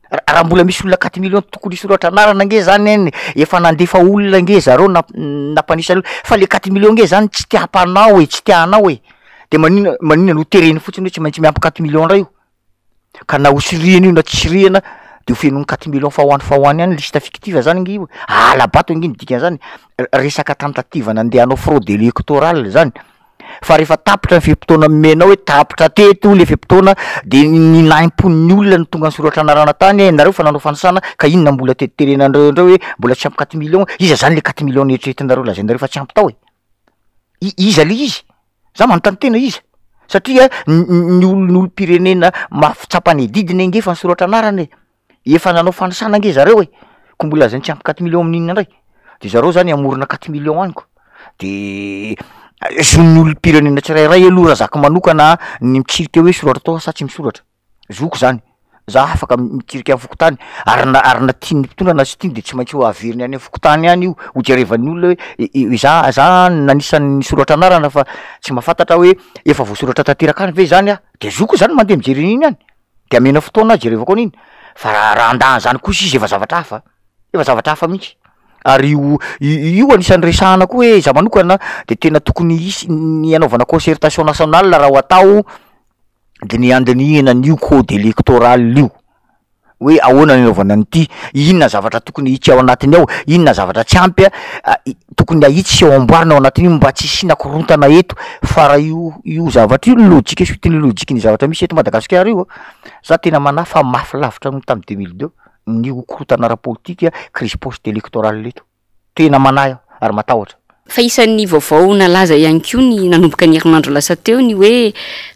raha mbola misy olona quatre millions tokony hisoratra anarana nge zany eny efa nandefa olona nge zareo namp- nampanisa an'io fa le quatre millions nge zany tsy te hampanao e, tsy te hanao e, De maninona maninona no tereny fotsiny hoe tsy maintsy miampy quatre millions ndray io? Ka na ho sirihana io na tsy sirihana de ho fenoiny quatre millions fa ho any fa ho any any liste fictive zany nge io e, hala-bato ange ny dikan'izany, resaka tentative nandeha hanao fraude électorale zany, fa rehefa tapitra ny fe-potoana nomenao hoe tapitra teto le fe-potoana de ny nahim-pon'ny olona no tonga nisoratra anarana tany hoe nareo efa nanao fanisana ka inona mbola teriterenanareo indray hoe mbola tsy ampy quatre millions, iza zany le quatre millions neritreretinareo lazainareo fa tsy ampy tao e? I- iza le izy? Za manontany tena iza? Satria ny ny olo- ny olom-pirenena mafy tsapan'ny adidiny ange efa nisoratra anarana e, efa nanao fanisana ange zareo e, ko mbola lazainy tsy ampy quatre millions amin'inona ndray? De zareo zany hamorona quatre millions any ko, de zon'ny olom-pirenena tsirairay aloha raha zako manokana ny mitsirika hoe soratra tao sa tsy misoratra. Zoko zany, za afaka mitsirika am fokontany ary na ary na tian'ny mpitondra na tsy tiany de tsy maintsy ho averiny any am fokontany any io ho jerevan'ny olona hoe i- za za anisan'ny nisoratra anarana fa tsy mahafantatra hoe efa voasoratra tanteraka any ve zany aho, de zoko zany mandeha mijery an'iny any, de amena fotoana aho jerevako an'iny, fa raha raha handà an'zany kosa izy efa zavatra hafa, efa zavatra hafa mihitsy, ary io io anisan'ny resahana koa hoe za manokana de tena tokony hisy ny hanaovana concertation nationale raha ho atao de ny handinihina an'io code électoral io, hoe ahoana ny anaovana an'ity, inona zavatra tokony hahitsy ao anatiny ao, inona zavatra tsy ampy a, tokony hahitsy sy ao amboarina ao anatin'io mba tsy hisiana korontana eto, fa raha io io zavatra io ny lojika suite ny lojiky ny zavatra misy eto Madagasikara io a, za tena manahy fa mafy lavitra noho ny tamin'ny 2002 ny ho korontana ara-politika crise post électorale eto. Tena manahy aho ary matahotra. Fa isan'ny vaovao nalaza ihany koa ny nanomboka ny herinandro lasa teo ny hoe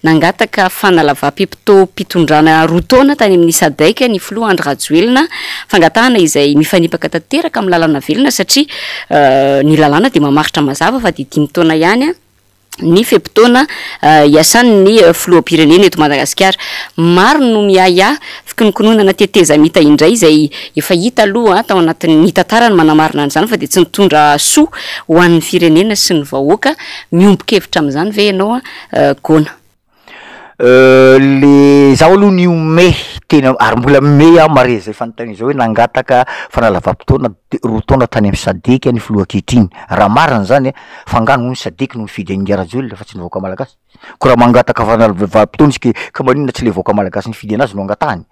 nangataka fanalavam-pepotoam-pitondrana roa taona tany amin'ny Sadec ny filoha Andry Rajoelina, fangatahana izay mifanipaka tanteraka amin'ny lalàna velona satria ny lalàna dia mamaritra mazava fa dia dimy taona ihany ny fe-potoana iasan'ny filoham-pirenena eto Madagasikara. Maro no miahiahy fikononkononana tetezamita indray izay efa hita aloha tao anatin'ny tantara ny manamarina an'izany fa dia tsy nitondra soa ho an'ny firenena sy ny vahoaka. Miombon-kevitra amin'izany ve ianao Gona? Le zaho aloha nihomehy tena ary mbola mihomehy aho mahare zay fanontaniana zay hoe nangataka fanalavam-potoana de- roa taona tany amin'ny sadec ny filoha ankehitriny, raha marina zany a, fa angaha moa ny sadec no nifidy an'i Rajoelina fa tsy ny vahoaka malagasy? Ko raha mangataka fanalavam-potoana izy ke ka maninona tsy le vahoaka malagasy nifidy anazy no angatahany?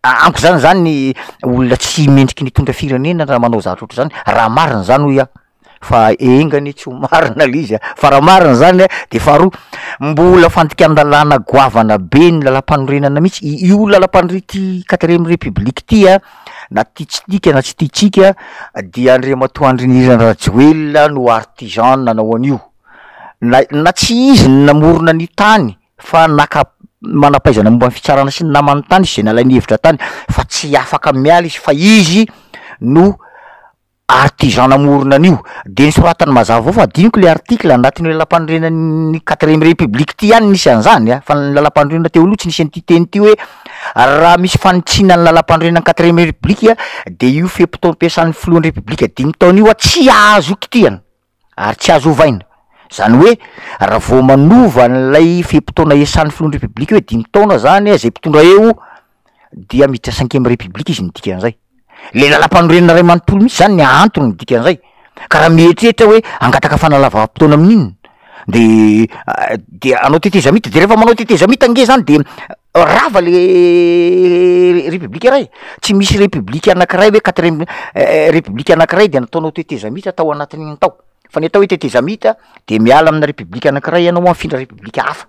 Amiko zany zany olona tsy mendriky ny hitondra firenena raha manao zavatra ohatr'izany, raha marina zany hoy aho. Fa enga anie tsy ho marina le izy a, fa raha marina zany a de faharoa mbola fandikan-dalàna goavana be ny lalam-panorenana mihitsy, io lalam-panorenana ity quatrième république ity a na tiantsika na tsy tiantsika dia Andriamatoa Andry Nirina Rajoelina no artisan nanao an'io, na na tsy izy no namorona ny tany fa naka manam-pahaizana momba ny fitsarana sy ny namany tany izy zay nalainy hevitra tany fa tsy afaka miala izy fa izy no artisan namorona an'io, de nosoratany mazava ao fa adinoko le article anatin'io lalam-panorenan'ny quatrième république ty ihany nisy an'zany a, fa ny lalam-panorenana teo aloha tsy nisy an'ity teny ity hoe raha misy fanitsiana ny lalam-panorenan'ny quatrième république de io fe-potoam-piasan'ny filohan'ny république dimy taona io a tsy azo kitihana ary tsy azo ovaina, zany hoe raha vao manova an'ilay fe-potoana iasan'ny filohan'ny république hoe dimy taona zany zay mpitondra eo dia miditra cinquième république izy ny dikan'izay. Le lalam-panorenana iray manontolo mihitsy zany ny ahantony ny dikan'izay, ka raha mieritreritra hoe hangataka fanalavam-potoana amin'inona de de hanao tetezamita, de rehefa manao tetezamita ange zany de rava le république iray, tsy misy république anakiray hoe quatrième république anakiray de nataonao tetezamita tao anatin'iny tao, fa ny atao hoe tetezamita de miala amina république anakiray ianao mifindra république hafa.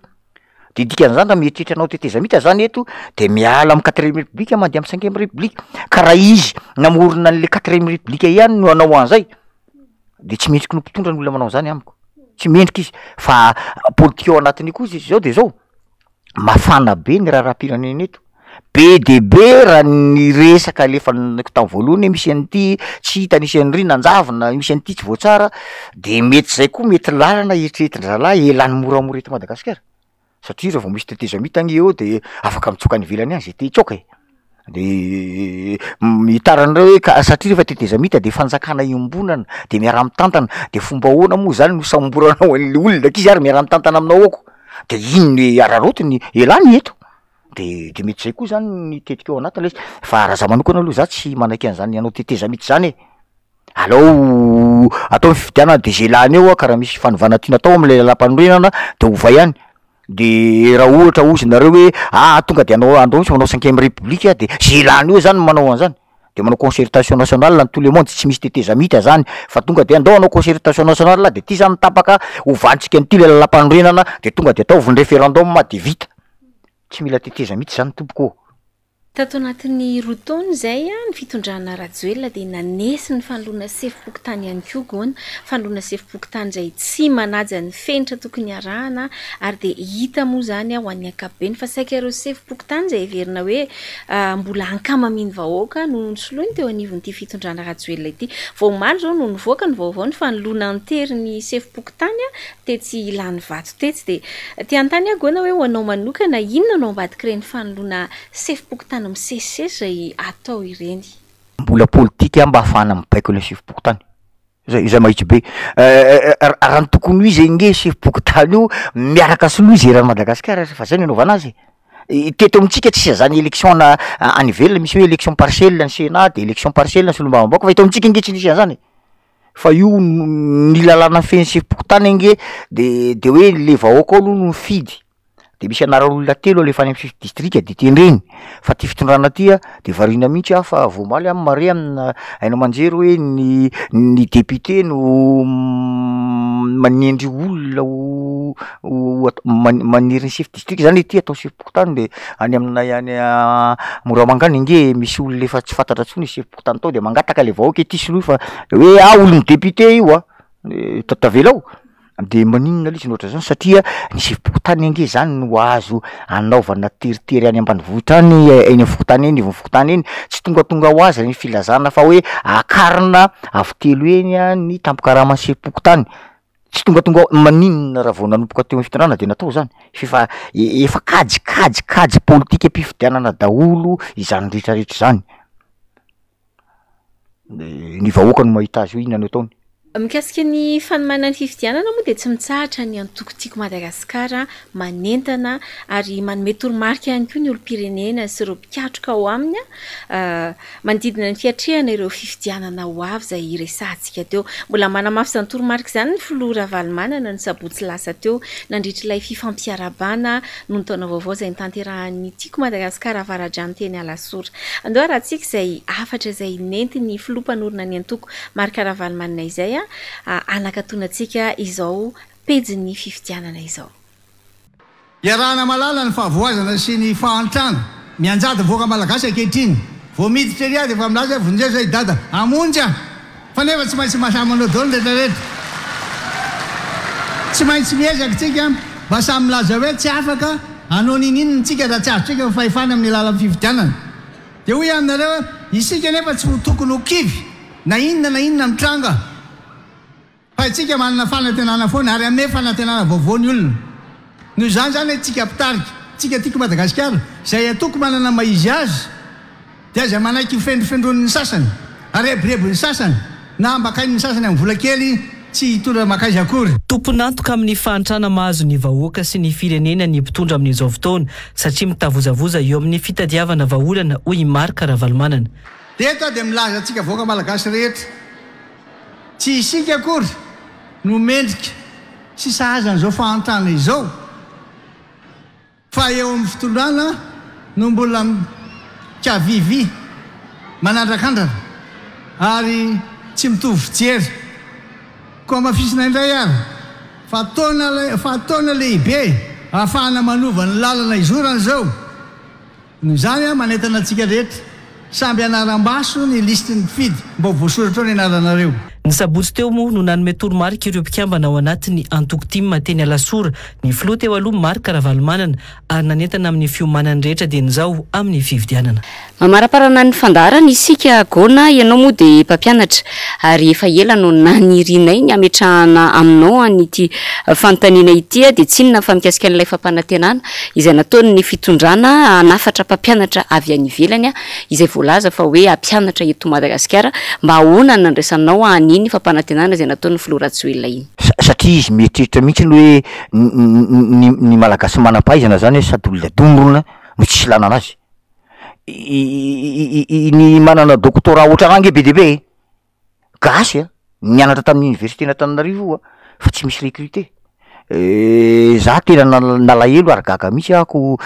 De dikan'izany raha mieritreritra hanao tetezamita zany eto de miala am quatrième république mandeha am cinquième république, ka raha izy namorona an'le quatrième république ihany no hanao an'zay de tsy mendriky ny ho mpitondra ny olona manao an'zany amiko, tsy mendrika izy fa politika ao anatin'io koa izy zao de zao, mafana be ny raharaham-pirenena eto, be de be raha ny resaka alefaniko tam voalohany hoe misy an'ity tsy hita nisy an'ry nanjavona, misy an'ity tsy voatsara, de mety zay koa mety lalana eritreretin-drahalahy elany moramora eto Madagasikara, satria raha vao misy tetezamita anie eo de afaka mitsoaka any ivelany any zay te hitsoaka e, de hitaran'ireo hoe ka satria rehefa tetezamita de fanjakana iombonana de miara-mitantana de fomba ahoana moa zany no hisamboranao an'le olona k'izy ary miara-mitantana aminao ao ko, de iny no araraotiny elany eto. De de mety zay koa zany ny tetika ao anatiny le izy, fa raha za manokana aloha za tsy manaiky an'zany hanao tetezamita zany e, alao atao ny fifidianana de zay lany eo a ka raha misy fanovana tiana atao am'le lalam-panorenana de ovay ihany. De raha ohatra ozy nareo hoe ah tonga de anao andao misy manao cinquième république de ze lany eo zany no manao an'zany, de manao concertation nationale ny tout le monde tsy misy tetezamita zany fa tonga de andao hanao concertation nationale de ty zany tapaka hovantsika an'ity le lalam-panorenana de tonga de ataovy ny referendum de vita, tsy mila tetezamita zany tompoko ô. Tato anatin'ny roa taona izay, ny fitondrana Rajoelina dia nanesy ny fanoloana sefom-pokontany ihany koa Gona, fanoloana sefom-pokontany izay tsy manaja ny fenitra tokony harahana ary dia hita moa izany ho an'ny ankapobeny fa saika ireo sefom-pokontany izay heverina hoe mbola ankamamian'ny vahoaka no nosoloiny teo anivon'ity fitondrana Rajoelina ity. Vao omaly izao no nivoaka ny vaovao ny fanoloana an-tery ny sefom-pokontany tetsy Ilanivato tetsy dia te hanontany aho Gona hoe ho anao manokana inona no ambadik'ireny fanoloana sefom-pokontany misesisesy izay atao ireny? Mbola politika mba ahafahana mibaiko ilay sefom-pokontany. Zay zay mahitsy be. Raha ny tokony ho izy ange sefom-pokontany io miaraka soloy izy eran'i Madagasikara fa zay no anaovana azy e. Teto amintsika tsisy an'zany élection na any ivelany misy hoe élection partielle ny sénat de élection partielle ny solombavambahoaka fa eto amintsika ange tsy nisy an'zany e. Fa io ny lalàna mifehy ny sefom-pokontany ange de de hoe le vahoaka ao aloha no mifidy de misy anaran'olona telo alefa any am'chef district de tendreny, fa ty fitondrana ty a de variana mihitsy aho fa vao omaly aho mahare amina haino aman-jery hoe ny ny député no manendry olona ho ho at- man- manery ny chef district zany hoe ty atao sefom-pokontany de any aminay any Moramanga any ange misy olona efa tsy fantatra intsony sefom-pokontany tao de mangataka le vahoaka ety soloy fa hoe ah olon'ny député io a, ta- tavela ao. De maninona lesy ny ohatran'zany satria ny sefom-pokontany ange zany no azo anaovana teritery any ambanivohitra any, eny am'fokontany eny, ivon'ny fokontany eny, tsy tongatonga ho azy ny filazana fa hoe akarina avo telo heny a ny tambin-karaman'ny sefom-pokontany, tsy tongatonga ho- maninona raha vao nanomboka teo am'fitondrana de natao zany? F'efa efa kajikajy kajy politikam-pifidianana daholo izany rehetrarehetra izany. Ny vahoaka no mahita azy hoe inona no ataony. Mikasika ny fanomanana ny fifidianana moa dia tsy mitsahatra ny antoko Tiako Madagasikara manentana ary manome toromarika ihany koa ny olom-pirenena sy ireo mpikatroka ao aminy manodidina ny fiatrehana ireo fifidianana ho avy izay resahantsika teo. Mbola manamafy izany toromarika izany ny filoha Ravalomanana ny sabotsy lasa teo nandritra ilay fifampiarahabana noho ny taona vaovao izay notanterahan'ny Tiako Madagasikara Avaradrano teny Alasora. Andao harahantsika izay hafatra izay nentin'ny filoha mpanorina ny antoko Marc Ravalomanana izay hanakatonantsika izao pejin'ny fifidianana izao. Iarahana mahalala ny fahavoazana sy ny fahantrana mianjady ny vahoaka malagasy ankehitriny. Vao miditra ery aho dia efa milaza hoe vonjeo izay i Dada hamonjy aho! Fa nefa tsy maintsy mahasahy manao daholo ny rehetra rehetra. Tsy maintsy miezaka tsika mba samy milaza hoe tsy afaka hanao ninininona tsika raha tsy azontsika ny fahefana amin'ny alalan'ny fifidianana. Dia hoy aho aminareo hoe isika nefa tsy ho tokony ho kivy na inona na inona mitranga. Fa isika manana fanantenana foana ary hanome fanantenana vaovao ny olona. Noho izany izany isika mpitarika, isika Tiako Madagasikara, izay antoko manana ny maha izy azy, dia aza manaiky ho fendrofendronin'ny sasany, arebirebin'ny sasany, na ambakain'ny sasany amin'ny vola kely tsy hitondra mankaiza akory. Tompon'antoka amin'ny fahantrana mahazo ny vahoaka sy ny firenena ny mpitondra amin'izao fotoana satria mitavozavoza eo amin'ny fitadiavana vahaolana, hoy i Marc Ravalomanana. Dia eto aho dia milaza antsika vahoaka malagasy rehetra, Tsy isika akory no mendrika sy sahaza an'izao fahantrana izao fa eo amin'ny fitondrana no mbola mikavivy manandrakandrana ary tsy mitovy fijery. Koa hamafisina indray ary fa taona fa taona lehibe ahafahana manova ny lalana izorana izao. Noho izany aho manentana antsika rehetra, samby hanara-maso ny lisitry ny mpifidy mba ho voasoratra ao ny anaranareo. Ny sabotsy teo moa no nanome toromarika ireo mpikambana ao anatin'ny antoko tim teny Alasora ny filoha teo aloha Marc Ravalomanana ary nanentana amin'ny fiomanan'ny rehetra dieny izao amin'ny fifidianana. Mamaraparana ny fandaharana isika Gona, ianao moa dia mpampianatra ary efa ela no nanirianay ny hametrahana aminao an'ity fanontaniana ity dia tsy inona fa mikasika an'ilay fampanantenana izay nataon'ny fitondrana hanafatra mpampianatra avy any ivelany izay voalaza fa hoe hampianatra eto Madagasikara, mba ahoana ny nandraisanao an'iny fampanantenana izay nataon'ny filoha Rajoelina iny? Satria izy mieritreritra mihitsy ny hoe ny ny Malagasy manam-pahaizana zany hoe sady olona dondrona no tsisy ilana anazy. Ny manana doctorat ohatranah ange be dia be e! Gasy a! Nianatra tamin'ny université-n'Antananarivo io a! Fa tsy misy recruter. Za tena nalahelo ary gaga mihitsy aho ko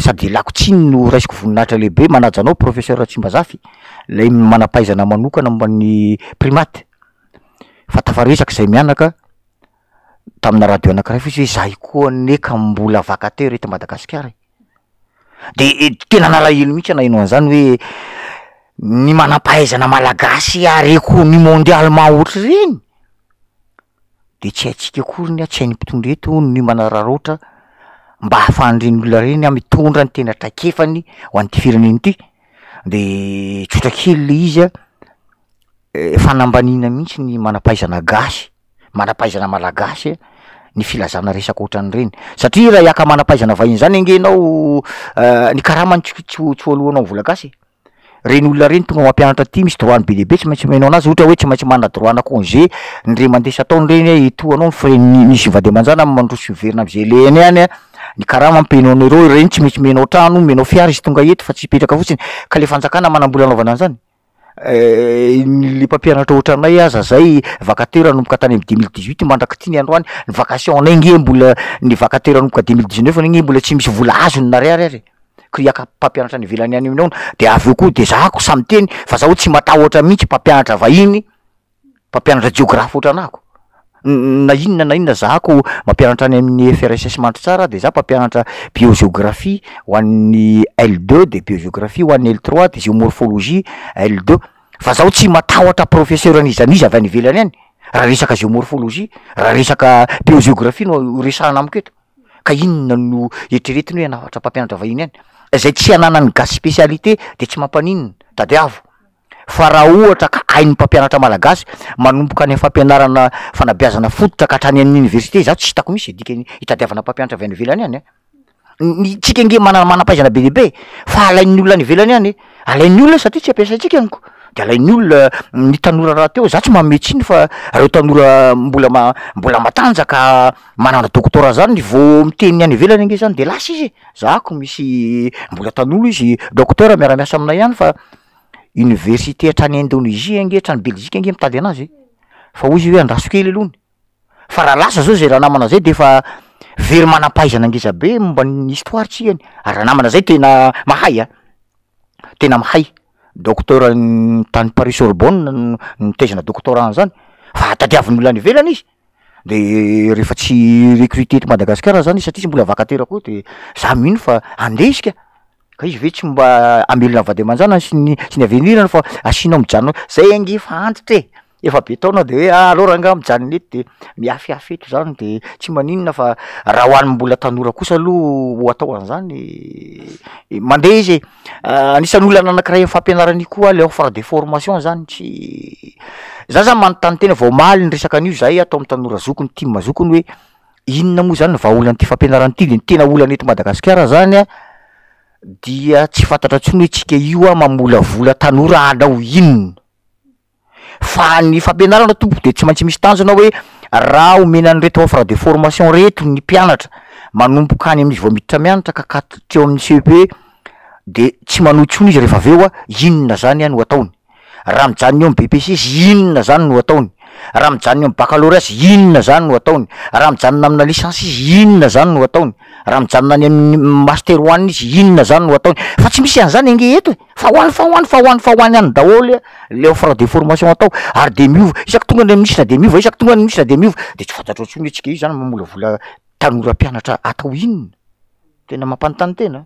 sady ialako tsiny no raisiko voninahitra lehibe manaja anao professeur Ratsimbazafy, lay manam-pahaizana manokana momba ny primate, fa tafaresaka zay mianaka tamina radio anakiray fa izy hoe zahay koa anie ka mbola vacataire eto Madagasikara e. De tena nalahelo mihitsy aho naheno an'zany hoe ny manam-pahaizana malagasy ary reconnu mondialement ohatr'ireny de tsy haintsika akory ny tsy hain'ny mpitondra eto ny manararaotra mba ahafahan'ireny olona ireny a mitondra ny tena traikefany ho an'ity firenena ity, de tsotra kely le izy a, fanambaniana mihitsy ny manam-pahaizana gasy. manam-pahaizana malagasy ny filazana resaka ohatran'ireny satria raha hiaka manam-pahaizana vahiny zany ange ianao ny karamany tsy tsy ho tsy ho aloanao vola gasy e, reny olona reny tonga mampianatra aty misy droit-ny be dia be tsy maintsy omenao anazy ohatra hoe tsy maintsy manana droit-na congé ny ray aman-dreny isan-taona reny hoe etoanao ny frais-n'ny misy vady aman-janany mandroso miverina am'zay alehany any a, ny karama ampianao an'ireo ireny tsy maintsy omenao trano, omenao fiara izy tonga eto fa tsy hipetraka fotsiny ka le fanjakana manam-bola anaovana an'zany. Le mpampianatra ohatranay aza zay vacataire nanomboka tany am 2018 mandrak'ity ny androany, ny vacation anay nge mbola ny vacataire nanomboka 2019 nge mbola tsy misy vola azony na ariary ary e, ko hiaka mpampianatra any ivelany any aminao de avy eo koa de za ko sahy miteny fa zaho tsy matahotra mihitsy mpampianatra vahiny. mpampianatra jeografy ohatran'ahako, na inona na inona za ko mampianatra any amin'ny FRSS Mandritsara de za mpampianatra biogéographie ho an'ny L deux de biogéographie ho an'ny L trois de géomorphologie L deux, fa zaho tsy matahotra professeur n'iza n'iza avy any ivelany any raha resaka géomorphologie, raha resaka biogéographie no resahana amiko eto, ka inona no eritreretiny hoe hanafatra mpampianatra vahiny any, zay tsy ananan'ny gasy spécialité de tsy mampaninona, tadiavo. Fa raha ohatra ka hain'ny mpampianatra malagasy manomboka any amin'ny fampianarana fanabeazana fototra ka hatrany amin'ny université, izaho tsy hitako mihitsy izay dikany hitadiavana mpampianatra avy any ivelany any an! Ny tsika ange manana manam-pahaizana be dia be e, fa alain'ny olona any ivelany any e, alain'ny olona satria tsy ampiasaintsika amiko, de alain'ny olona ny tanora rahateo, za tsy manome tsiny fa reo tanora mbola ma- mbola matanjaka manana doctorat zany vao miteny any ivelany ange zany de lasa izy e, za ko misy mbola tanora izy docteur miara-miasa aminay ihany fa Université hatrany Indonésie ange hatrany Belgique ange mitady anazy e, fa hoy izy hoe andraso kely alohany, fa raha lasa zao zay ranamana zay de efa very manam-pahaizana ngeza be momba ny histoire tsika iny, ary ranamana zay tena mahay a, tena mahay, docteur tany Paris Sorbonne no nitaizana doctorat an'zany, fa tadiavin'ny olona any ivelany izy, de rehefa tsy recruter eto Madagasikara zany izy satria izy mbola vacataire koa de za mino fa andeha izy ka. Ka izy ve tsy mba hamelona vady aman-janany sy ny sy ny avenir-ny fa asianao mijanona eo, zay ange efa antitra e, efa be taona de hoe ah aleo rangaha mijanona eto de miafiafy eto zany de tsy maninona fa raha ho an'ny mbola tanora kosa aloha ho atao an'zany mandeha izy e, anisan'ny olana anakiray amy fampianarana io koa le offre de formation zany tsy, za zany manontany tena vao omaly niresaka an'io zahay ato amy tanora zokiny team zokiny hoe Inona moa zany ny vahaolan'ity fampianarana ity de ny tena olana eto Madagasikara zany a dia tsy fantatra intsony hoe tsika io a mamolavola tanora hanao inona? Fa ny fampianarana tompoko de tsy maintsy misy tanjona hoe raha omena an'ireto offre de formation reto ny mpianatra manomboka any amin'izy vao miditra mianatra ka hatreo amin'ny CEP de tsy manohy intsony izy rehefa avy eo a, inona zany a no ataony? Raha mijanona eo amin'ny BEPC izy inona zany no ataony? Raha mijanona eo amin'ny baccalauréat izy inona zany no ataony? Raha mijanona amina licence izy inona zany no ataony? Raha mijanona any amin'ny master one izy inona zany no ataony? Fa tsy misy an'zany ange eto e! Fa ho any fa ho any fa ho any fa ho any any daholo le offre de formation atao ary de miova, isaky tonga ny ministre de miova, isaky tonga ny ministre de miova, de tsy fantatrao intsony hoe tsika io zany mamolavola tanora mpianatra atao inona? Tena mampanontany tena.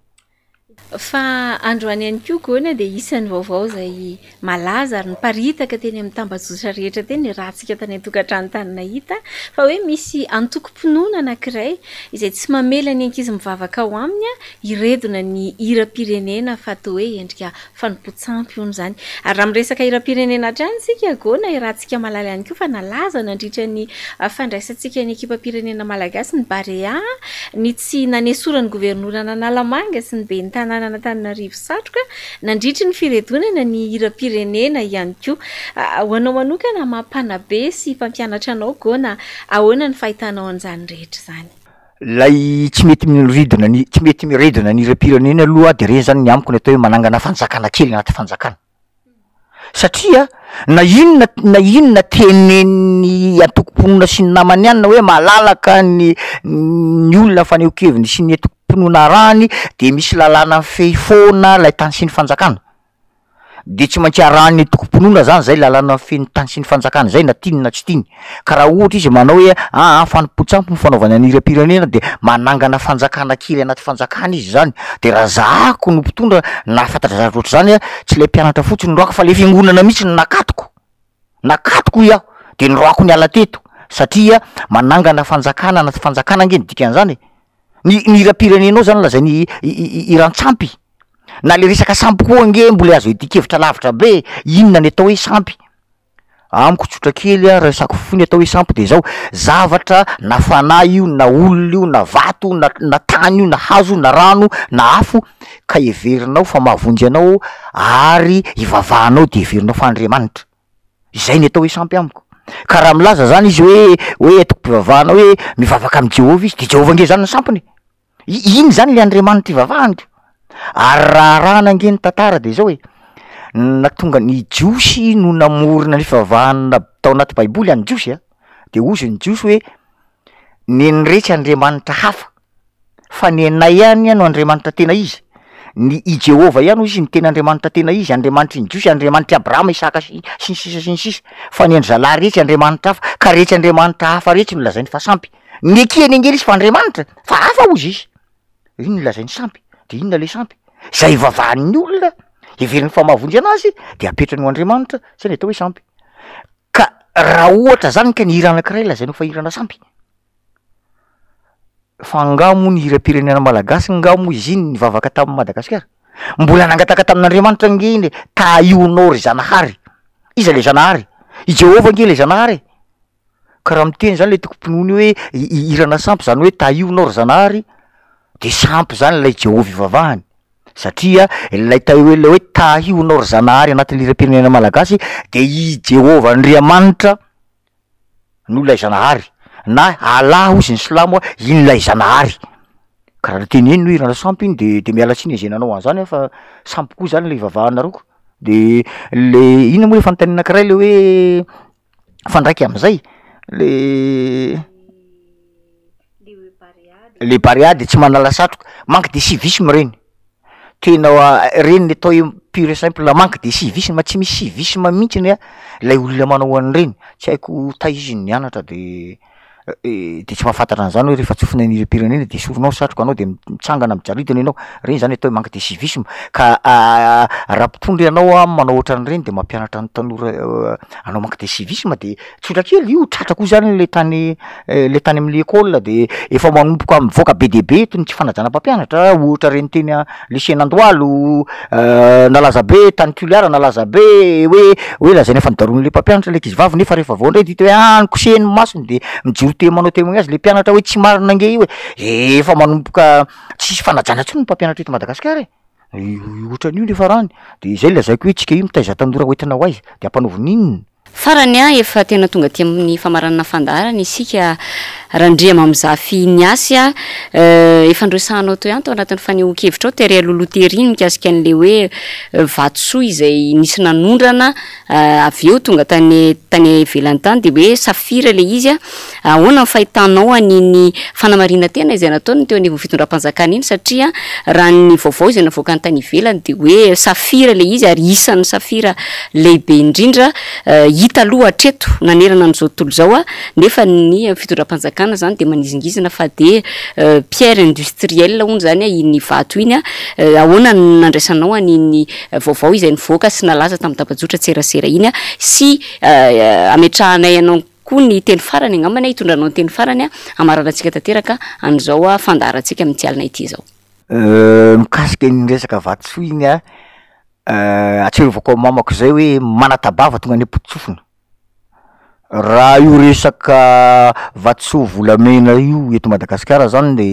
Fa androany ihany koa Gona dia isan'ny vaovao izay malaza ary niparitaka teny amin'ny tambajotra rehetra teny, ratsika tany an-tokantrano tany nahita fa hoe misy antokom-pinoana anankiray izay tsy mamela ny ankizy mivavaka ao aminy hiredona ny hiram-pirenena fa toa hoe endrika fanompoan-tsampy hono izany. Ary raha miresaka hiram-pirenena hatrany isika Gona, iarahantsika mahalala ihany koa fa nalaza nandritra ny fandraisantsika ny ekipam-pirenena malagasy ny Barea, ny tsy nanesoran'ny governoran'Analamanga sy ny ben'ny tanànan'Antananarivo satroka nandritry ny firedonana ny hiram-pirenena ihany koa. Ho anao manokana maha mpanabe sy mpampianatra anao Gona, ahoana ny fahitanao an'izany rehetra izany? Ilay tsy mety miridona ny tsy mety miredona ny hiram-pirenena aloha de reny zany ny amiko ny atao hoe manangana fanjakana kely anaty fanjakana. Satria na inona na inona tenenin'ny antokom-pinoana sy ny namany any na hoe malalaka ny ny olona fanehoan-keviny sy ny antokom-pinoana arahany de misy lalàna mifehy foana ilay tany sy ny fanjakana. De tsy maintsy arahan'ny antokom-pinoana zany zay lalàna mifehy ny tany sy ny fanjakana zay na tiany na tsy tiany. Ka raha ohatra izy manao hoe aa fanompoan-tsampy ny fanaovana ny hiram-pirenena de manangana fanjakana kely anaty fanjakana izy zany, de raha zahako no mpitondra nahafantatra zavatra ohatr'izany aho, tsy le mpianatra fotsiny no roahako fa le fiangonana mihitsy no nakatoko, nakatoko hoy aho, de noroahako niala teto satria manangana fanjakana anaty fanjakana ange ny dikan'izany e, ny ny hiram-pirenenao zany lazainy hiran-tsampy. Na le resaka sampy koa ange mbola azo iadian-kevitra lavitra be e, inona ny atao hoe sampy? Amiko tsotra kely a, resako fohy ny atao hoe sampy de zao, zavatra na fanahy io na olona io na vato na na tany io na hazo na rano na afo ka heverinao fa mahavonjy anao ary ivavahanao de heverinao fa Andriamanitra, izay ny atao hoe sampy amiko, ka raha milaza zany izy hoe hoe antokom-pivavahana hoe mivavaka amin'i Jehovah izy de Jehovah nge zany ny sampiny e. I- iny zany le andriamanitra ivavahany ko, ary raha arahana ange ny tantara de zao e, nahatonga ny jiosy no namorona ny fivavahana tao anaty baiboly any jiosy a, de hozy ny jiosy hoe neniretsy andriamanitra hafa fa nenay ihany no andriamanitra tena izy, ny i Jehovah ihany hozy no tena andriamanitra tena izy, andriamanitry ny jiosy, andriamanitr'i Abrahama, Isaka sy sy ny sisa sy ny sisa, fa ny an-dry zalahy retsy andriamanitra hafa, ka retsy andriamanitra hafa retsy no lazainy fa sampy. Nekeny ange izy fa Andriamanitra fa hafa hozy izy, iny no lazainy sampy, de inona le sampy? Zay ivavahan'ny olona, heveriny fa mahavonjy anazy de apetrany ho Andriamanitra, zay ny atao hoe sampy. Ka raha ohatra zany ka ny hira anakiray lazainao fa hirana sampy, fa nga moa ny hiram-pirenena malagasy nga moa izy iny nivavaka tamin'i Madagasikara? Mbola nangataka tamin'Andriamanitra ange iny e, tahionao ry Zanahary, iza le Zanahary? I Jehovah ange le Zanahary e. Ka raha miteny zany le tokom-pinoana io hoe ihirana sampy zany hoe tahio nao ry Zanahary de sampy zany lay Jehovah ivavahany satria ilay tahio ilay hoe tahio nao ry Zanahary anatin'ny hiram-pirenena malagasy de i Jehovah Andriamanitra no ilay Zanahary na Allah hozy ny silamo a iny lay Zanahary, ka raha tenenina hoe hirana sampy iny de de miala tsiny zay nanao an'zany aho fa sampy koa zany le ivavahanareo ko, de le inona moa le fanontaniana anakiray le hoe. Mifandraika am'zay le le Barea de tsy manala satroka, manque de civisme reny, tena reny ny atao hoe pur et simple manque de civisme, tsy misy civisme mihitsiny a lay olona manao an'ireny, tsy haiko taiza izy no nianatra de de tsy mahafantatra an'zany hoe rehefa tsofina ny hiram-pirenena de esorinao ny satroka anao de mitsangana mijaridina ianao, reny zany atao hoe manque de civisme ka raha mpitondra ianao a manao ohatran'ireny de mampianatra ny tanora hanao manque de civisme de tsotra kely io tratra koa zany le tany le tany am'le école de efa manomboka mivoaka be dia be eto ny tsy fanajana mpampianatra ohatra reny teny a lycée n'Andohalo nalaza be tany Toliara nalaza be hoe hoe lazaina fa nodarohin'le mpampianatra le ankizy vavy nefa rehefa avy eo ndray de hita hoe ah nokosehiny ny masony de mijoro te manao témoignage le mpianatra hoe tsy marina ange io e, efa manomboka tsisy fanajana intsony ny mpampianatra eto Madagasikara e, ohatran'io ny farany de zay lazaiko hoe tsika io mitaiza tanora hoentina ho aiza de ampanaovina inona? Farany an, efa tena tonga aty amin'ny famaranana fandaharana isika Randriamamizafy Ignace a, efa noresahanao teo ihany tao anatin'ny fanehoan-kevitrao tery aloha tery iny mikasika an'ilay hoe vatosoa izay nisy nanondrana avy eo tonga tany tany ivelany tany dia hoe safira ilay izy a, ahoana ny fahitanao an'iny fanamarinan-tena izay nataony teo anivon'ny fitondram-panjakana iny satria raha ny vaovao izay navoakany tany ivelany dia hoe safira ilay izy ary isan'ny safira lehibe indrindra hita aloha hatreto nanerana an'izao tontolo izao nefa ny fitondram-panjakana izany dia manizingizina fa dia pierre industrielle hono izany iny vato iny. Ahoana no nandraisanao an'iny vaovao izay nivoaka sy nalaza tamin'ny tambajotran-tserasera iny sy ametrahanay anao koa ny teny farany angambany hitondranao ny teny farany hamaranantsika tanteraka an'izao fandaharantsika amin'ity alina ity izao. Mikasika iny resaka vatosoa iny an, atsiarovako an'i mamako zay hoe manata-bava tonga any am-poto-tsofina, raha io resaka vatosoa volamena io eto Madagasikara zany de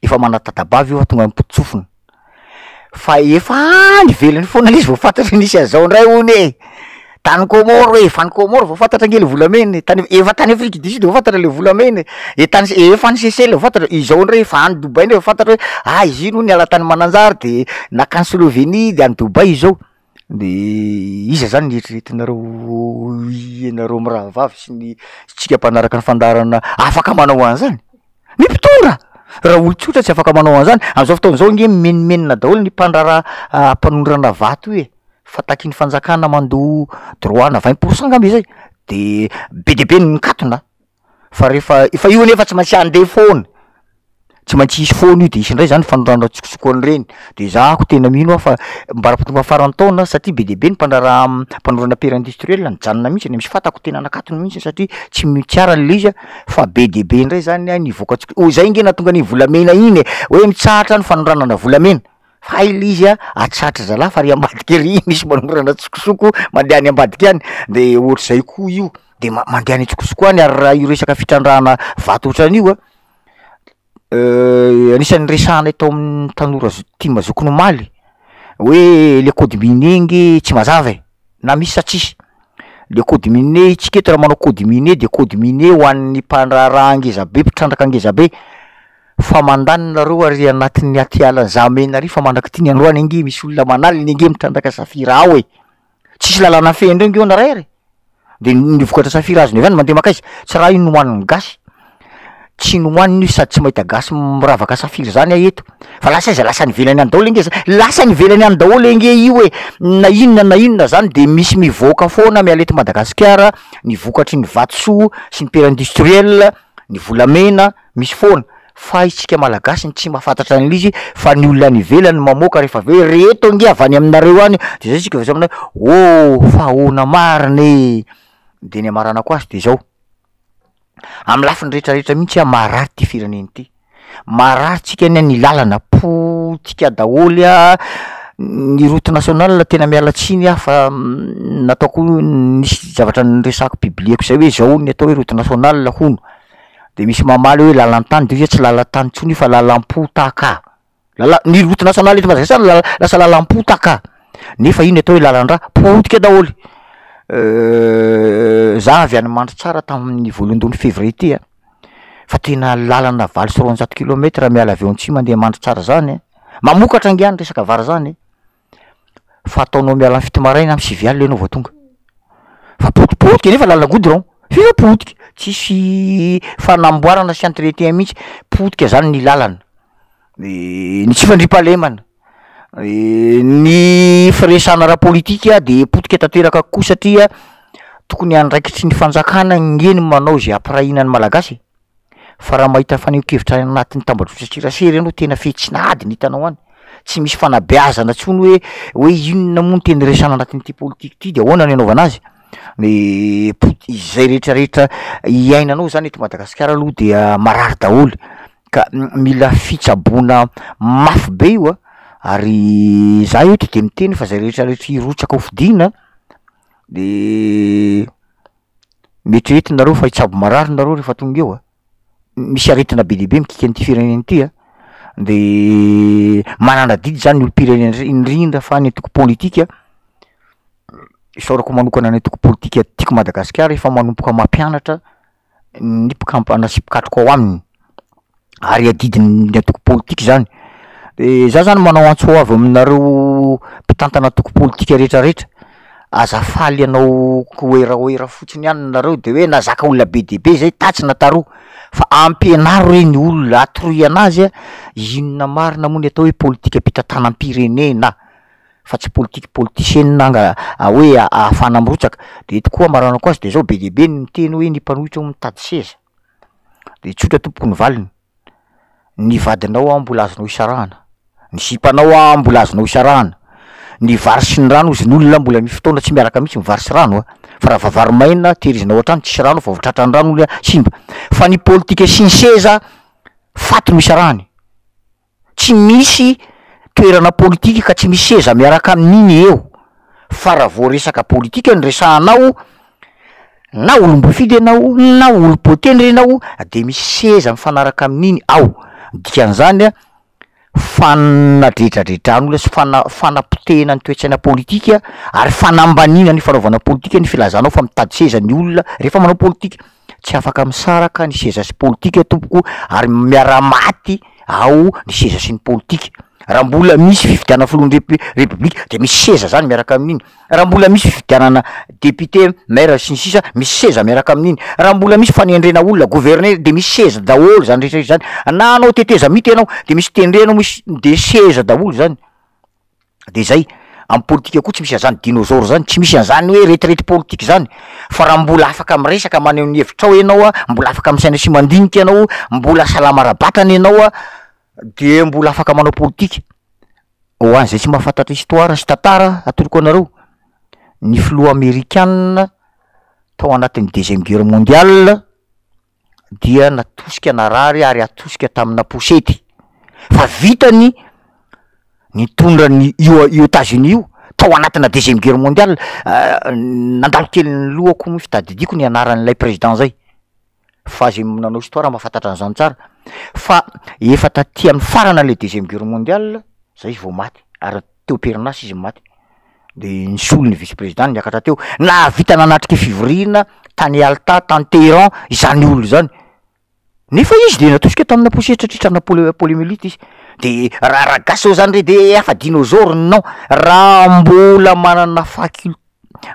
efa manatata-bava io fa tonga any am-poto-tsofina, fa efa any ivelany foana le izy vao fantatra nisy an'zao ndray hono e, tany Comores hoe efa any Comores vao fantatra ange le volamena e, tany efa tany Afrique du Sud vao fantatra le volamena e, e tany efa any Seychelles vao fantatra, izao ndray efa any Dubaï ndray vao fantatra hoe ah izy iny hono niala tany Mananjary de nakany Slovenie de any Dubaï izao. De iza zany ny eritreretinareo ianareo mirahavavy sy ny tsika mpanaraka ny fandaharana afaka manao an'zany? Ny mpitondra! Raha olon-tsotra tsy afaka manao an'zany, am'zao fotoana zao ange mimenomenona daholo ny mpandraharaha mpanondrana vato io e, fa takian'ny fanjakana mandoa droit-na vingt pour cent angamba izay, de be dia be ny mikatona. Fa rehefa, fa io anefa tsy maintsy handeha foana, tsy maintsy hisy foana io de hisy indray zany fanondrana an-tsokosoko an'ireny, de za ko tena mino aho fa mbara-pahatonga faran'ny taona satria be dia be ny mpandraharaha mpanorana pierre industriel nijanona mihitsy, misy fantako tena nakatony mihitsy satria tsy mi- tsy arany le izy a, fa be dia be indray zany an ny hivoaka an-tsokosoko, zay nge nahatonga an'iny volamena iny e, hoe mitsahatra ny fanondranana volamena. Hay le izy a, atsatry zalahy fa ary ambadika ery misy manorana an-tsokosoko mandeha any ambadika any, de ohatr'izay koa io, de ma- mandeha any an-tsokosoko any ary raha io resaka fitrandrahana vato ohatran'io a, anisan'ny resahanay tao amin'ny tanora zo- tim zokiny omaly hoe le code minier nge tsy mazava e, na misy sa tsisy, le code minier tsika eto raha manao code minier de code minier ho an'ny mpandraharaha ngeza be mpitrandraka ngeza be. Fa mandany nareo ary anatin'ny aty ala Zahamena ary fa mandrak'ity ny androany ange misy olona aman'aliny ange mitrandraka safira ao e! Tsisy lalàna mifehy an'ireo ange eo na ray ary e! De ny vokatra safira azony avy any mandeha mankaiza? Tsy raha io nohanin'ny gasy, tsy nohanina io sady tsy mahita gasy miravaka safira zany aho eto, fa lasa aiza lasa any ivelany any daholo ange za, lasa any ivelany any daholo ange io e! Na inona na inona zany de misy mivoaka foana miala eto Madagasikara ny vokatry ny vatosoa sy ny pierre industriel, ny volamena, Misy foana, fa isika malagasy no tsy mahafantatra an'ilay izy fa ny olona any ivelany no mamoaka rehefa avy eo hoe reto ange avy any aminareo any, de zay isika vao hoe oh fa ahoana marina e! De ny hamaranako azy de zao, amin'ny lafiny rehetrarehetra mihitsy ah marary ty firenena ity, marary tsika anie ny lalana potika daholo ah, ny route nationale tena miala tsiny aho fa nataoko nisy zavatra niresahako publieko zay hoe zao hono ny atao hoe route nationale hono. De misy mamaly hoe lalan-tany de hoy izy hoe tsy lalan-tany intsony io fa lalam-potaka, lala- ny route nationale eto Madagasikara lala- lasa lalam-potaka nefa iny atao hoe lalan-drà, potika daholo, za avy any Mandritsara tamin'ny voalohandohan'ny février ty a, fa tena lalana 208 kilomètre miala avy eo Antsia mandeha Mandritsara zany a, mamokatra ange any resaka vary zany e. Fa ataonao miala amin'ny 7 maraina amin'ny 9 alina ianao vao tonga, fa potipotika nefa lalana goudron, f'efa potika, tsisy fanamboarana sy entretien mihitsy, potika zany ny lalana, de ny tsy fandriampahalemana, ny firesahana ara-pôlitika de potika tanteraka koa satria tokony andraikitry ny fanjakana nge ny manao zay hampirahina ny malagasy e. Fa raha mahita fanehoan-kevitra any anatin'ny tambajotran-tserasera ianao tena fetsina ady ny hitanao any, tsy misy fanabeazana intsony hoe hoe inona moa no tena iresahana anatin'ity politika ity de ahoana ny anaovana azy, de pot- izay rehetrarehetra iainanao zany eto Madagasikara aloha dia marary daholo ka mila fitsaboana mafy be io a, ary za eto de miteny fa zay rehetrarehetra hirotsaka ho fidiana de Mieritrereta nareo fa hitsabo marary nareo rehefa tonga eo a, misy aretina be dia be mikiky an'ity firenena ity a, de manana adidy zany ny olom-pirenena re- indrindra fa ny antoko politika, isaorako manokana ny antoko politika tiako Madagasikara efa manomboka mampianatra ny mpikambana sy mpikatroka ao aminy. ary adidin'ny antoko politika zany, de za zany manao antso avo aminareo mpitantana antoko politika retraretra, aza faly hanao koeraoera fotsiny ihany nareo de hoe nahazaka olona be dia be zay tatsy na taroa, fa ampianaro re ny olona, atoroy anazy a inona marina moa ny atao hoe politikam-pitantanam-pirenena fa tsy politique politicienne anga hoe ahafahana mirotsaka, de eto koa amaranako azy de zao be dia be ny miteny hoe ny mpanohitra hono mitady seza. De tsotra tompoko ny valiny, ny vadinao an mbola azonao isarahana, ny sipanao an mbola azonao isarahana, ny vary sy ny rano hozy ny olona mbola misy fotoana tsy miaraka mihitsy ny vary sy rano an, fa raha vao vary maina tehirizina ao an-trano tsisy rano vao tratran'ny rano olona simba, fa ny politika sy ny seza faty no isarahany. Tsy misy toerana politika ka tsy misy seza miaraka amin'iny eo, fa raha vao resaka politika no resahanao, na olom-boafidy ianao na olom-boatendry ianao de misy seza mifanaraka amin'iny ao, dikan'izany a fanadredradredran'olona sy fana- fanapotehina ny toe-tsaina politika ary fanambaniana ny fanaovana politika ny filazanao fa mitady seza ny olona rehefa manao politika. Tsy afaka misaraka ny seza sy politika tompoko ary miara-maty ao ny seza sy ny politika. Raha mbola misy fifidianana filohan'ny repi- repoblika de misy seza zany miaraka amin'iny, raha mbola misy fifidianana député, maire sy ny sisa misy seza miaraka amin'iny, raha mbola misy fanendrena olona gouverneur de misy seza daholo zany rehetra rehetra zany, na hanao tetezamita ianao de misy tendrena misy de seza daholo zany. De zay, am politika koa tsy misy an'zany dinosaure zany, tsy misy an'zany hoe retraite politique zany, fa raha mbola afaka miresaka maneho ny hevitrao ianao a, mbola afaka misaina sy mandinika ianao, mbola salama ara-batana ianao a, de mbola afaka manao politika, ho an'izay tsy mahafantatra histoire sy tantara atoroko anareo, ny filoha amerikana tao anatin'ny deuxième guerre mondiale, dia natosika narary ary atosika tamina posety fa vitany nitondra ny io io Etats-Unis io tao anatina deuxième guerre mondiale, nandalo kely ny lohako moa fitadidiako ny anaran'ilay président zay fa zay nanao histoire mahafantatra an'zany tsara fa efa taty amin'ny farana le deuxième guerre mondiale zay izy vao maty ary teo am-perinasa izy maty de nisolo ny vice président niakatra teo, nahavita nanatrika fivoriana tany Yalta, tany Téhéran izany olona izany, nefa izy de natosika tamina posetra tratrana pole- poliomyélite izy, de raha raha gasy zao zany re de afa dinosaure non, raha mbola manana facul-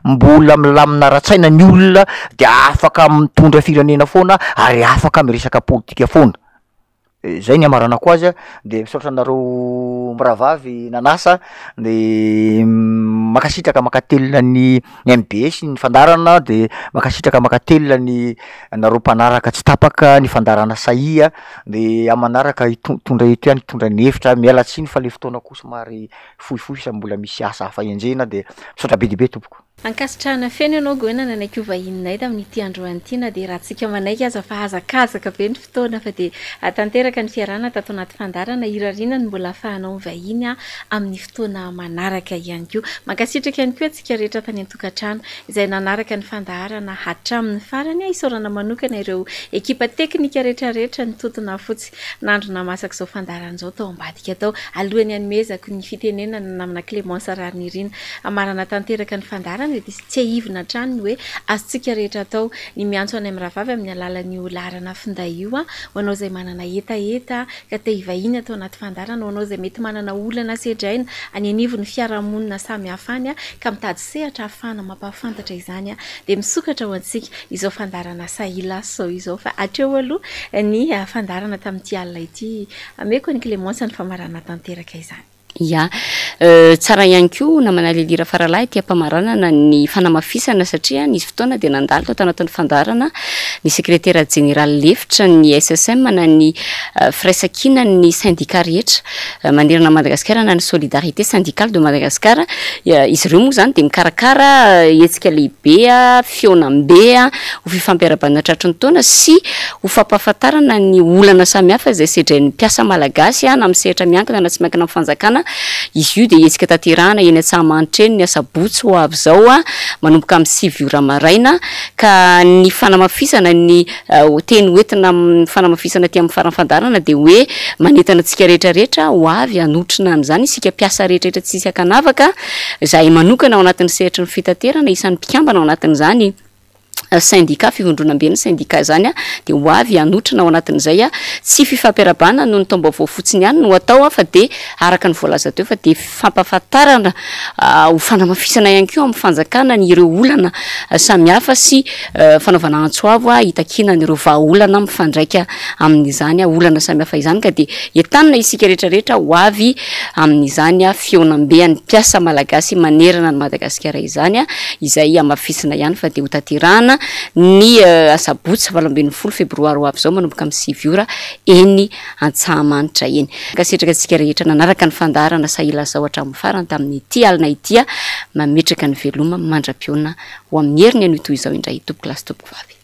mbola milamina ara-tsaina ny olona de afaka mitondra firenena foana ary afaka miresaka politika foana. Zay ny hamaranako azy a, de misaotra anareo mirahavavy nanasa, de mankasitraka mankatelina ny mbs ny fandaharana de mankasitraka mankatelina ny anareo mpanaraka tsy tapaka ny fandaharana sahia de am'manaraka hito- hitondra eto ihany hitondra ny hevitra, miala tsiny fa le fotoana koa somary fohifohy sady mbola misy asa hafa enjehina de misaotra be dia be tompoko. Ankasitrahana feno ianao Goena nanaiky ho vahininay tamin'ity androany ity na dia ratsika manaiky aza fa hazakazaka be ny fotoana fa dia tanteraka ny fiarahana tato anaty fandaharana irariana ny mbola ahafahanao mivahiny amin'ny fotoana manaraka ihany koa. Mankasitraka ihany koa antsika rehetra tany an-tokantrano izay nanaraka ny fandaharana hatramin'ny farany. Isaorana manokana ireo ekipa teknika rehetra rehetra nitontona fotsy nandro nahamasaka izao fandaharana izao tao ambadika tao. Alohan'ny hanomezako ny fitenenana ny namana Clémence Raharinirina Hamarana tanteraka ny fandaharana dia tsiahivina hatrany ny hoe azontsika rehetra atao ny miantso anay mirahavavy amin'ny alalan'io laharana finday io ho anao izay manana hetaheta ka te hivahiny ato anaty fandaharana, ho anao izay mety manana olana sedraina any anivon'ny fiarahamonina samihafa any ka mitady sehatra ahafahana mampahafantatra izany dia misokatra ho antsika izao fandaharana Sahilaso izao fa hatreo aloha ny fandaharana tamin'ity alina ity. Ameko an'i Clémence ny famarana tanteraka izany. Ya. Tsara ihany koa namana Lily Rafaralahy ety am-pamaranana ny fanamafisana satria nisy fotoana dia nandalo tato anatin'ny fandaharana ny sekretera jeneraly lefitra ny SSM na ny firaisankinan'ny sendika rehetra manerana an'i Madagasikara na ny Solidarité Syndicale de Madagascar. Izy ireo moa izany dia mikarakara hetsika lehibe, fihaonambe ho fifampiarahabana tratry ny taona sy ho fampahafantarana ny olana samihafa izay sedrain'ny mpiasa malagasy na amin'ny sehatra miankina na tsy miankina amin'ny fanjakana. Izy io dia hetsika tanterahana eny Antsahamanitra eny ny asabotsy ho avy izao manomboka amin'ny 9 ora maraina ka ny fanamafisana ny teny hoentina amin'ny fanamafisana aty amin'ny faran'ny fandaharana dia hoe manentana antsika rehetra rehetra ho avy hanotrona an'izany isika mpiasa rehetra rehetra tsisy ankanavaka, izahay manokana ao anatin'ny sehatry ny fitaterana isan'ny mpikambana ao anatin'izany. syndicat, fivondronamben'ny syndicat izany dia ho avy hanotrona ao anatin'izay. Tsy fifampiarahabana noho ny taom-baovao fotsiny ihany no atao fa dia araka ny voalaza teo fa dia fampahafantarana ho fanamafisana ihany koa amin'ny fanjakana ny ireo olana samihafa sy fanaovana antso avo hitakiana an'ireo vahaolana mifandraika amin'izany olana samihafa izany ka dia entanina isika rehetra rehetra ho avy amin'izany fihaonambe an'ny mpiasa malagasy manerana an'i Madagasikara izany izay hamafisina ihany fa dia hotanterahana ny asabotsy 18 febroary ho avy izao manomboka amin'ny 9 ora eny Antsahamanitra eny. Mankasitraka antsika rehetra nanaraka ny fandaharana Sahilazao hatramin'ny farany tamin'ity alina ity. Mametraka ny veloma mandra-pihaona ho amin'ny heriny anio toy izao indray tompokolahy sy tompokovavy.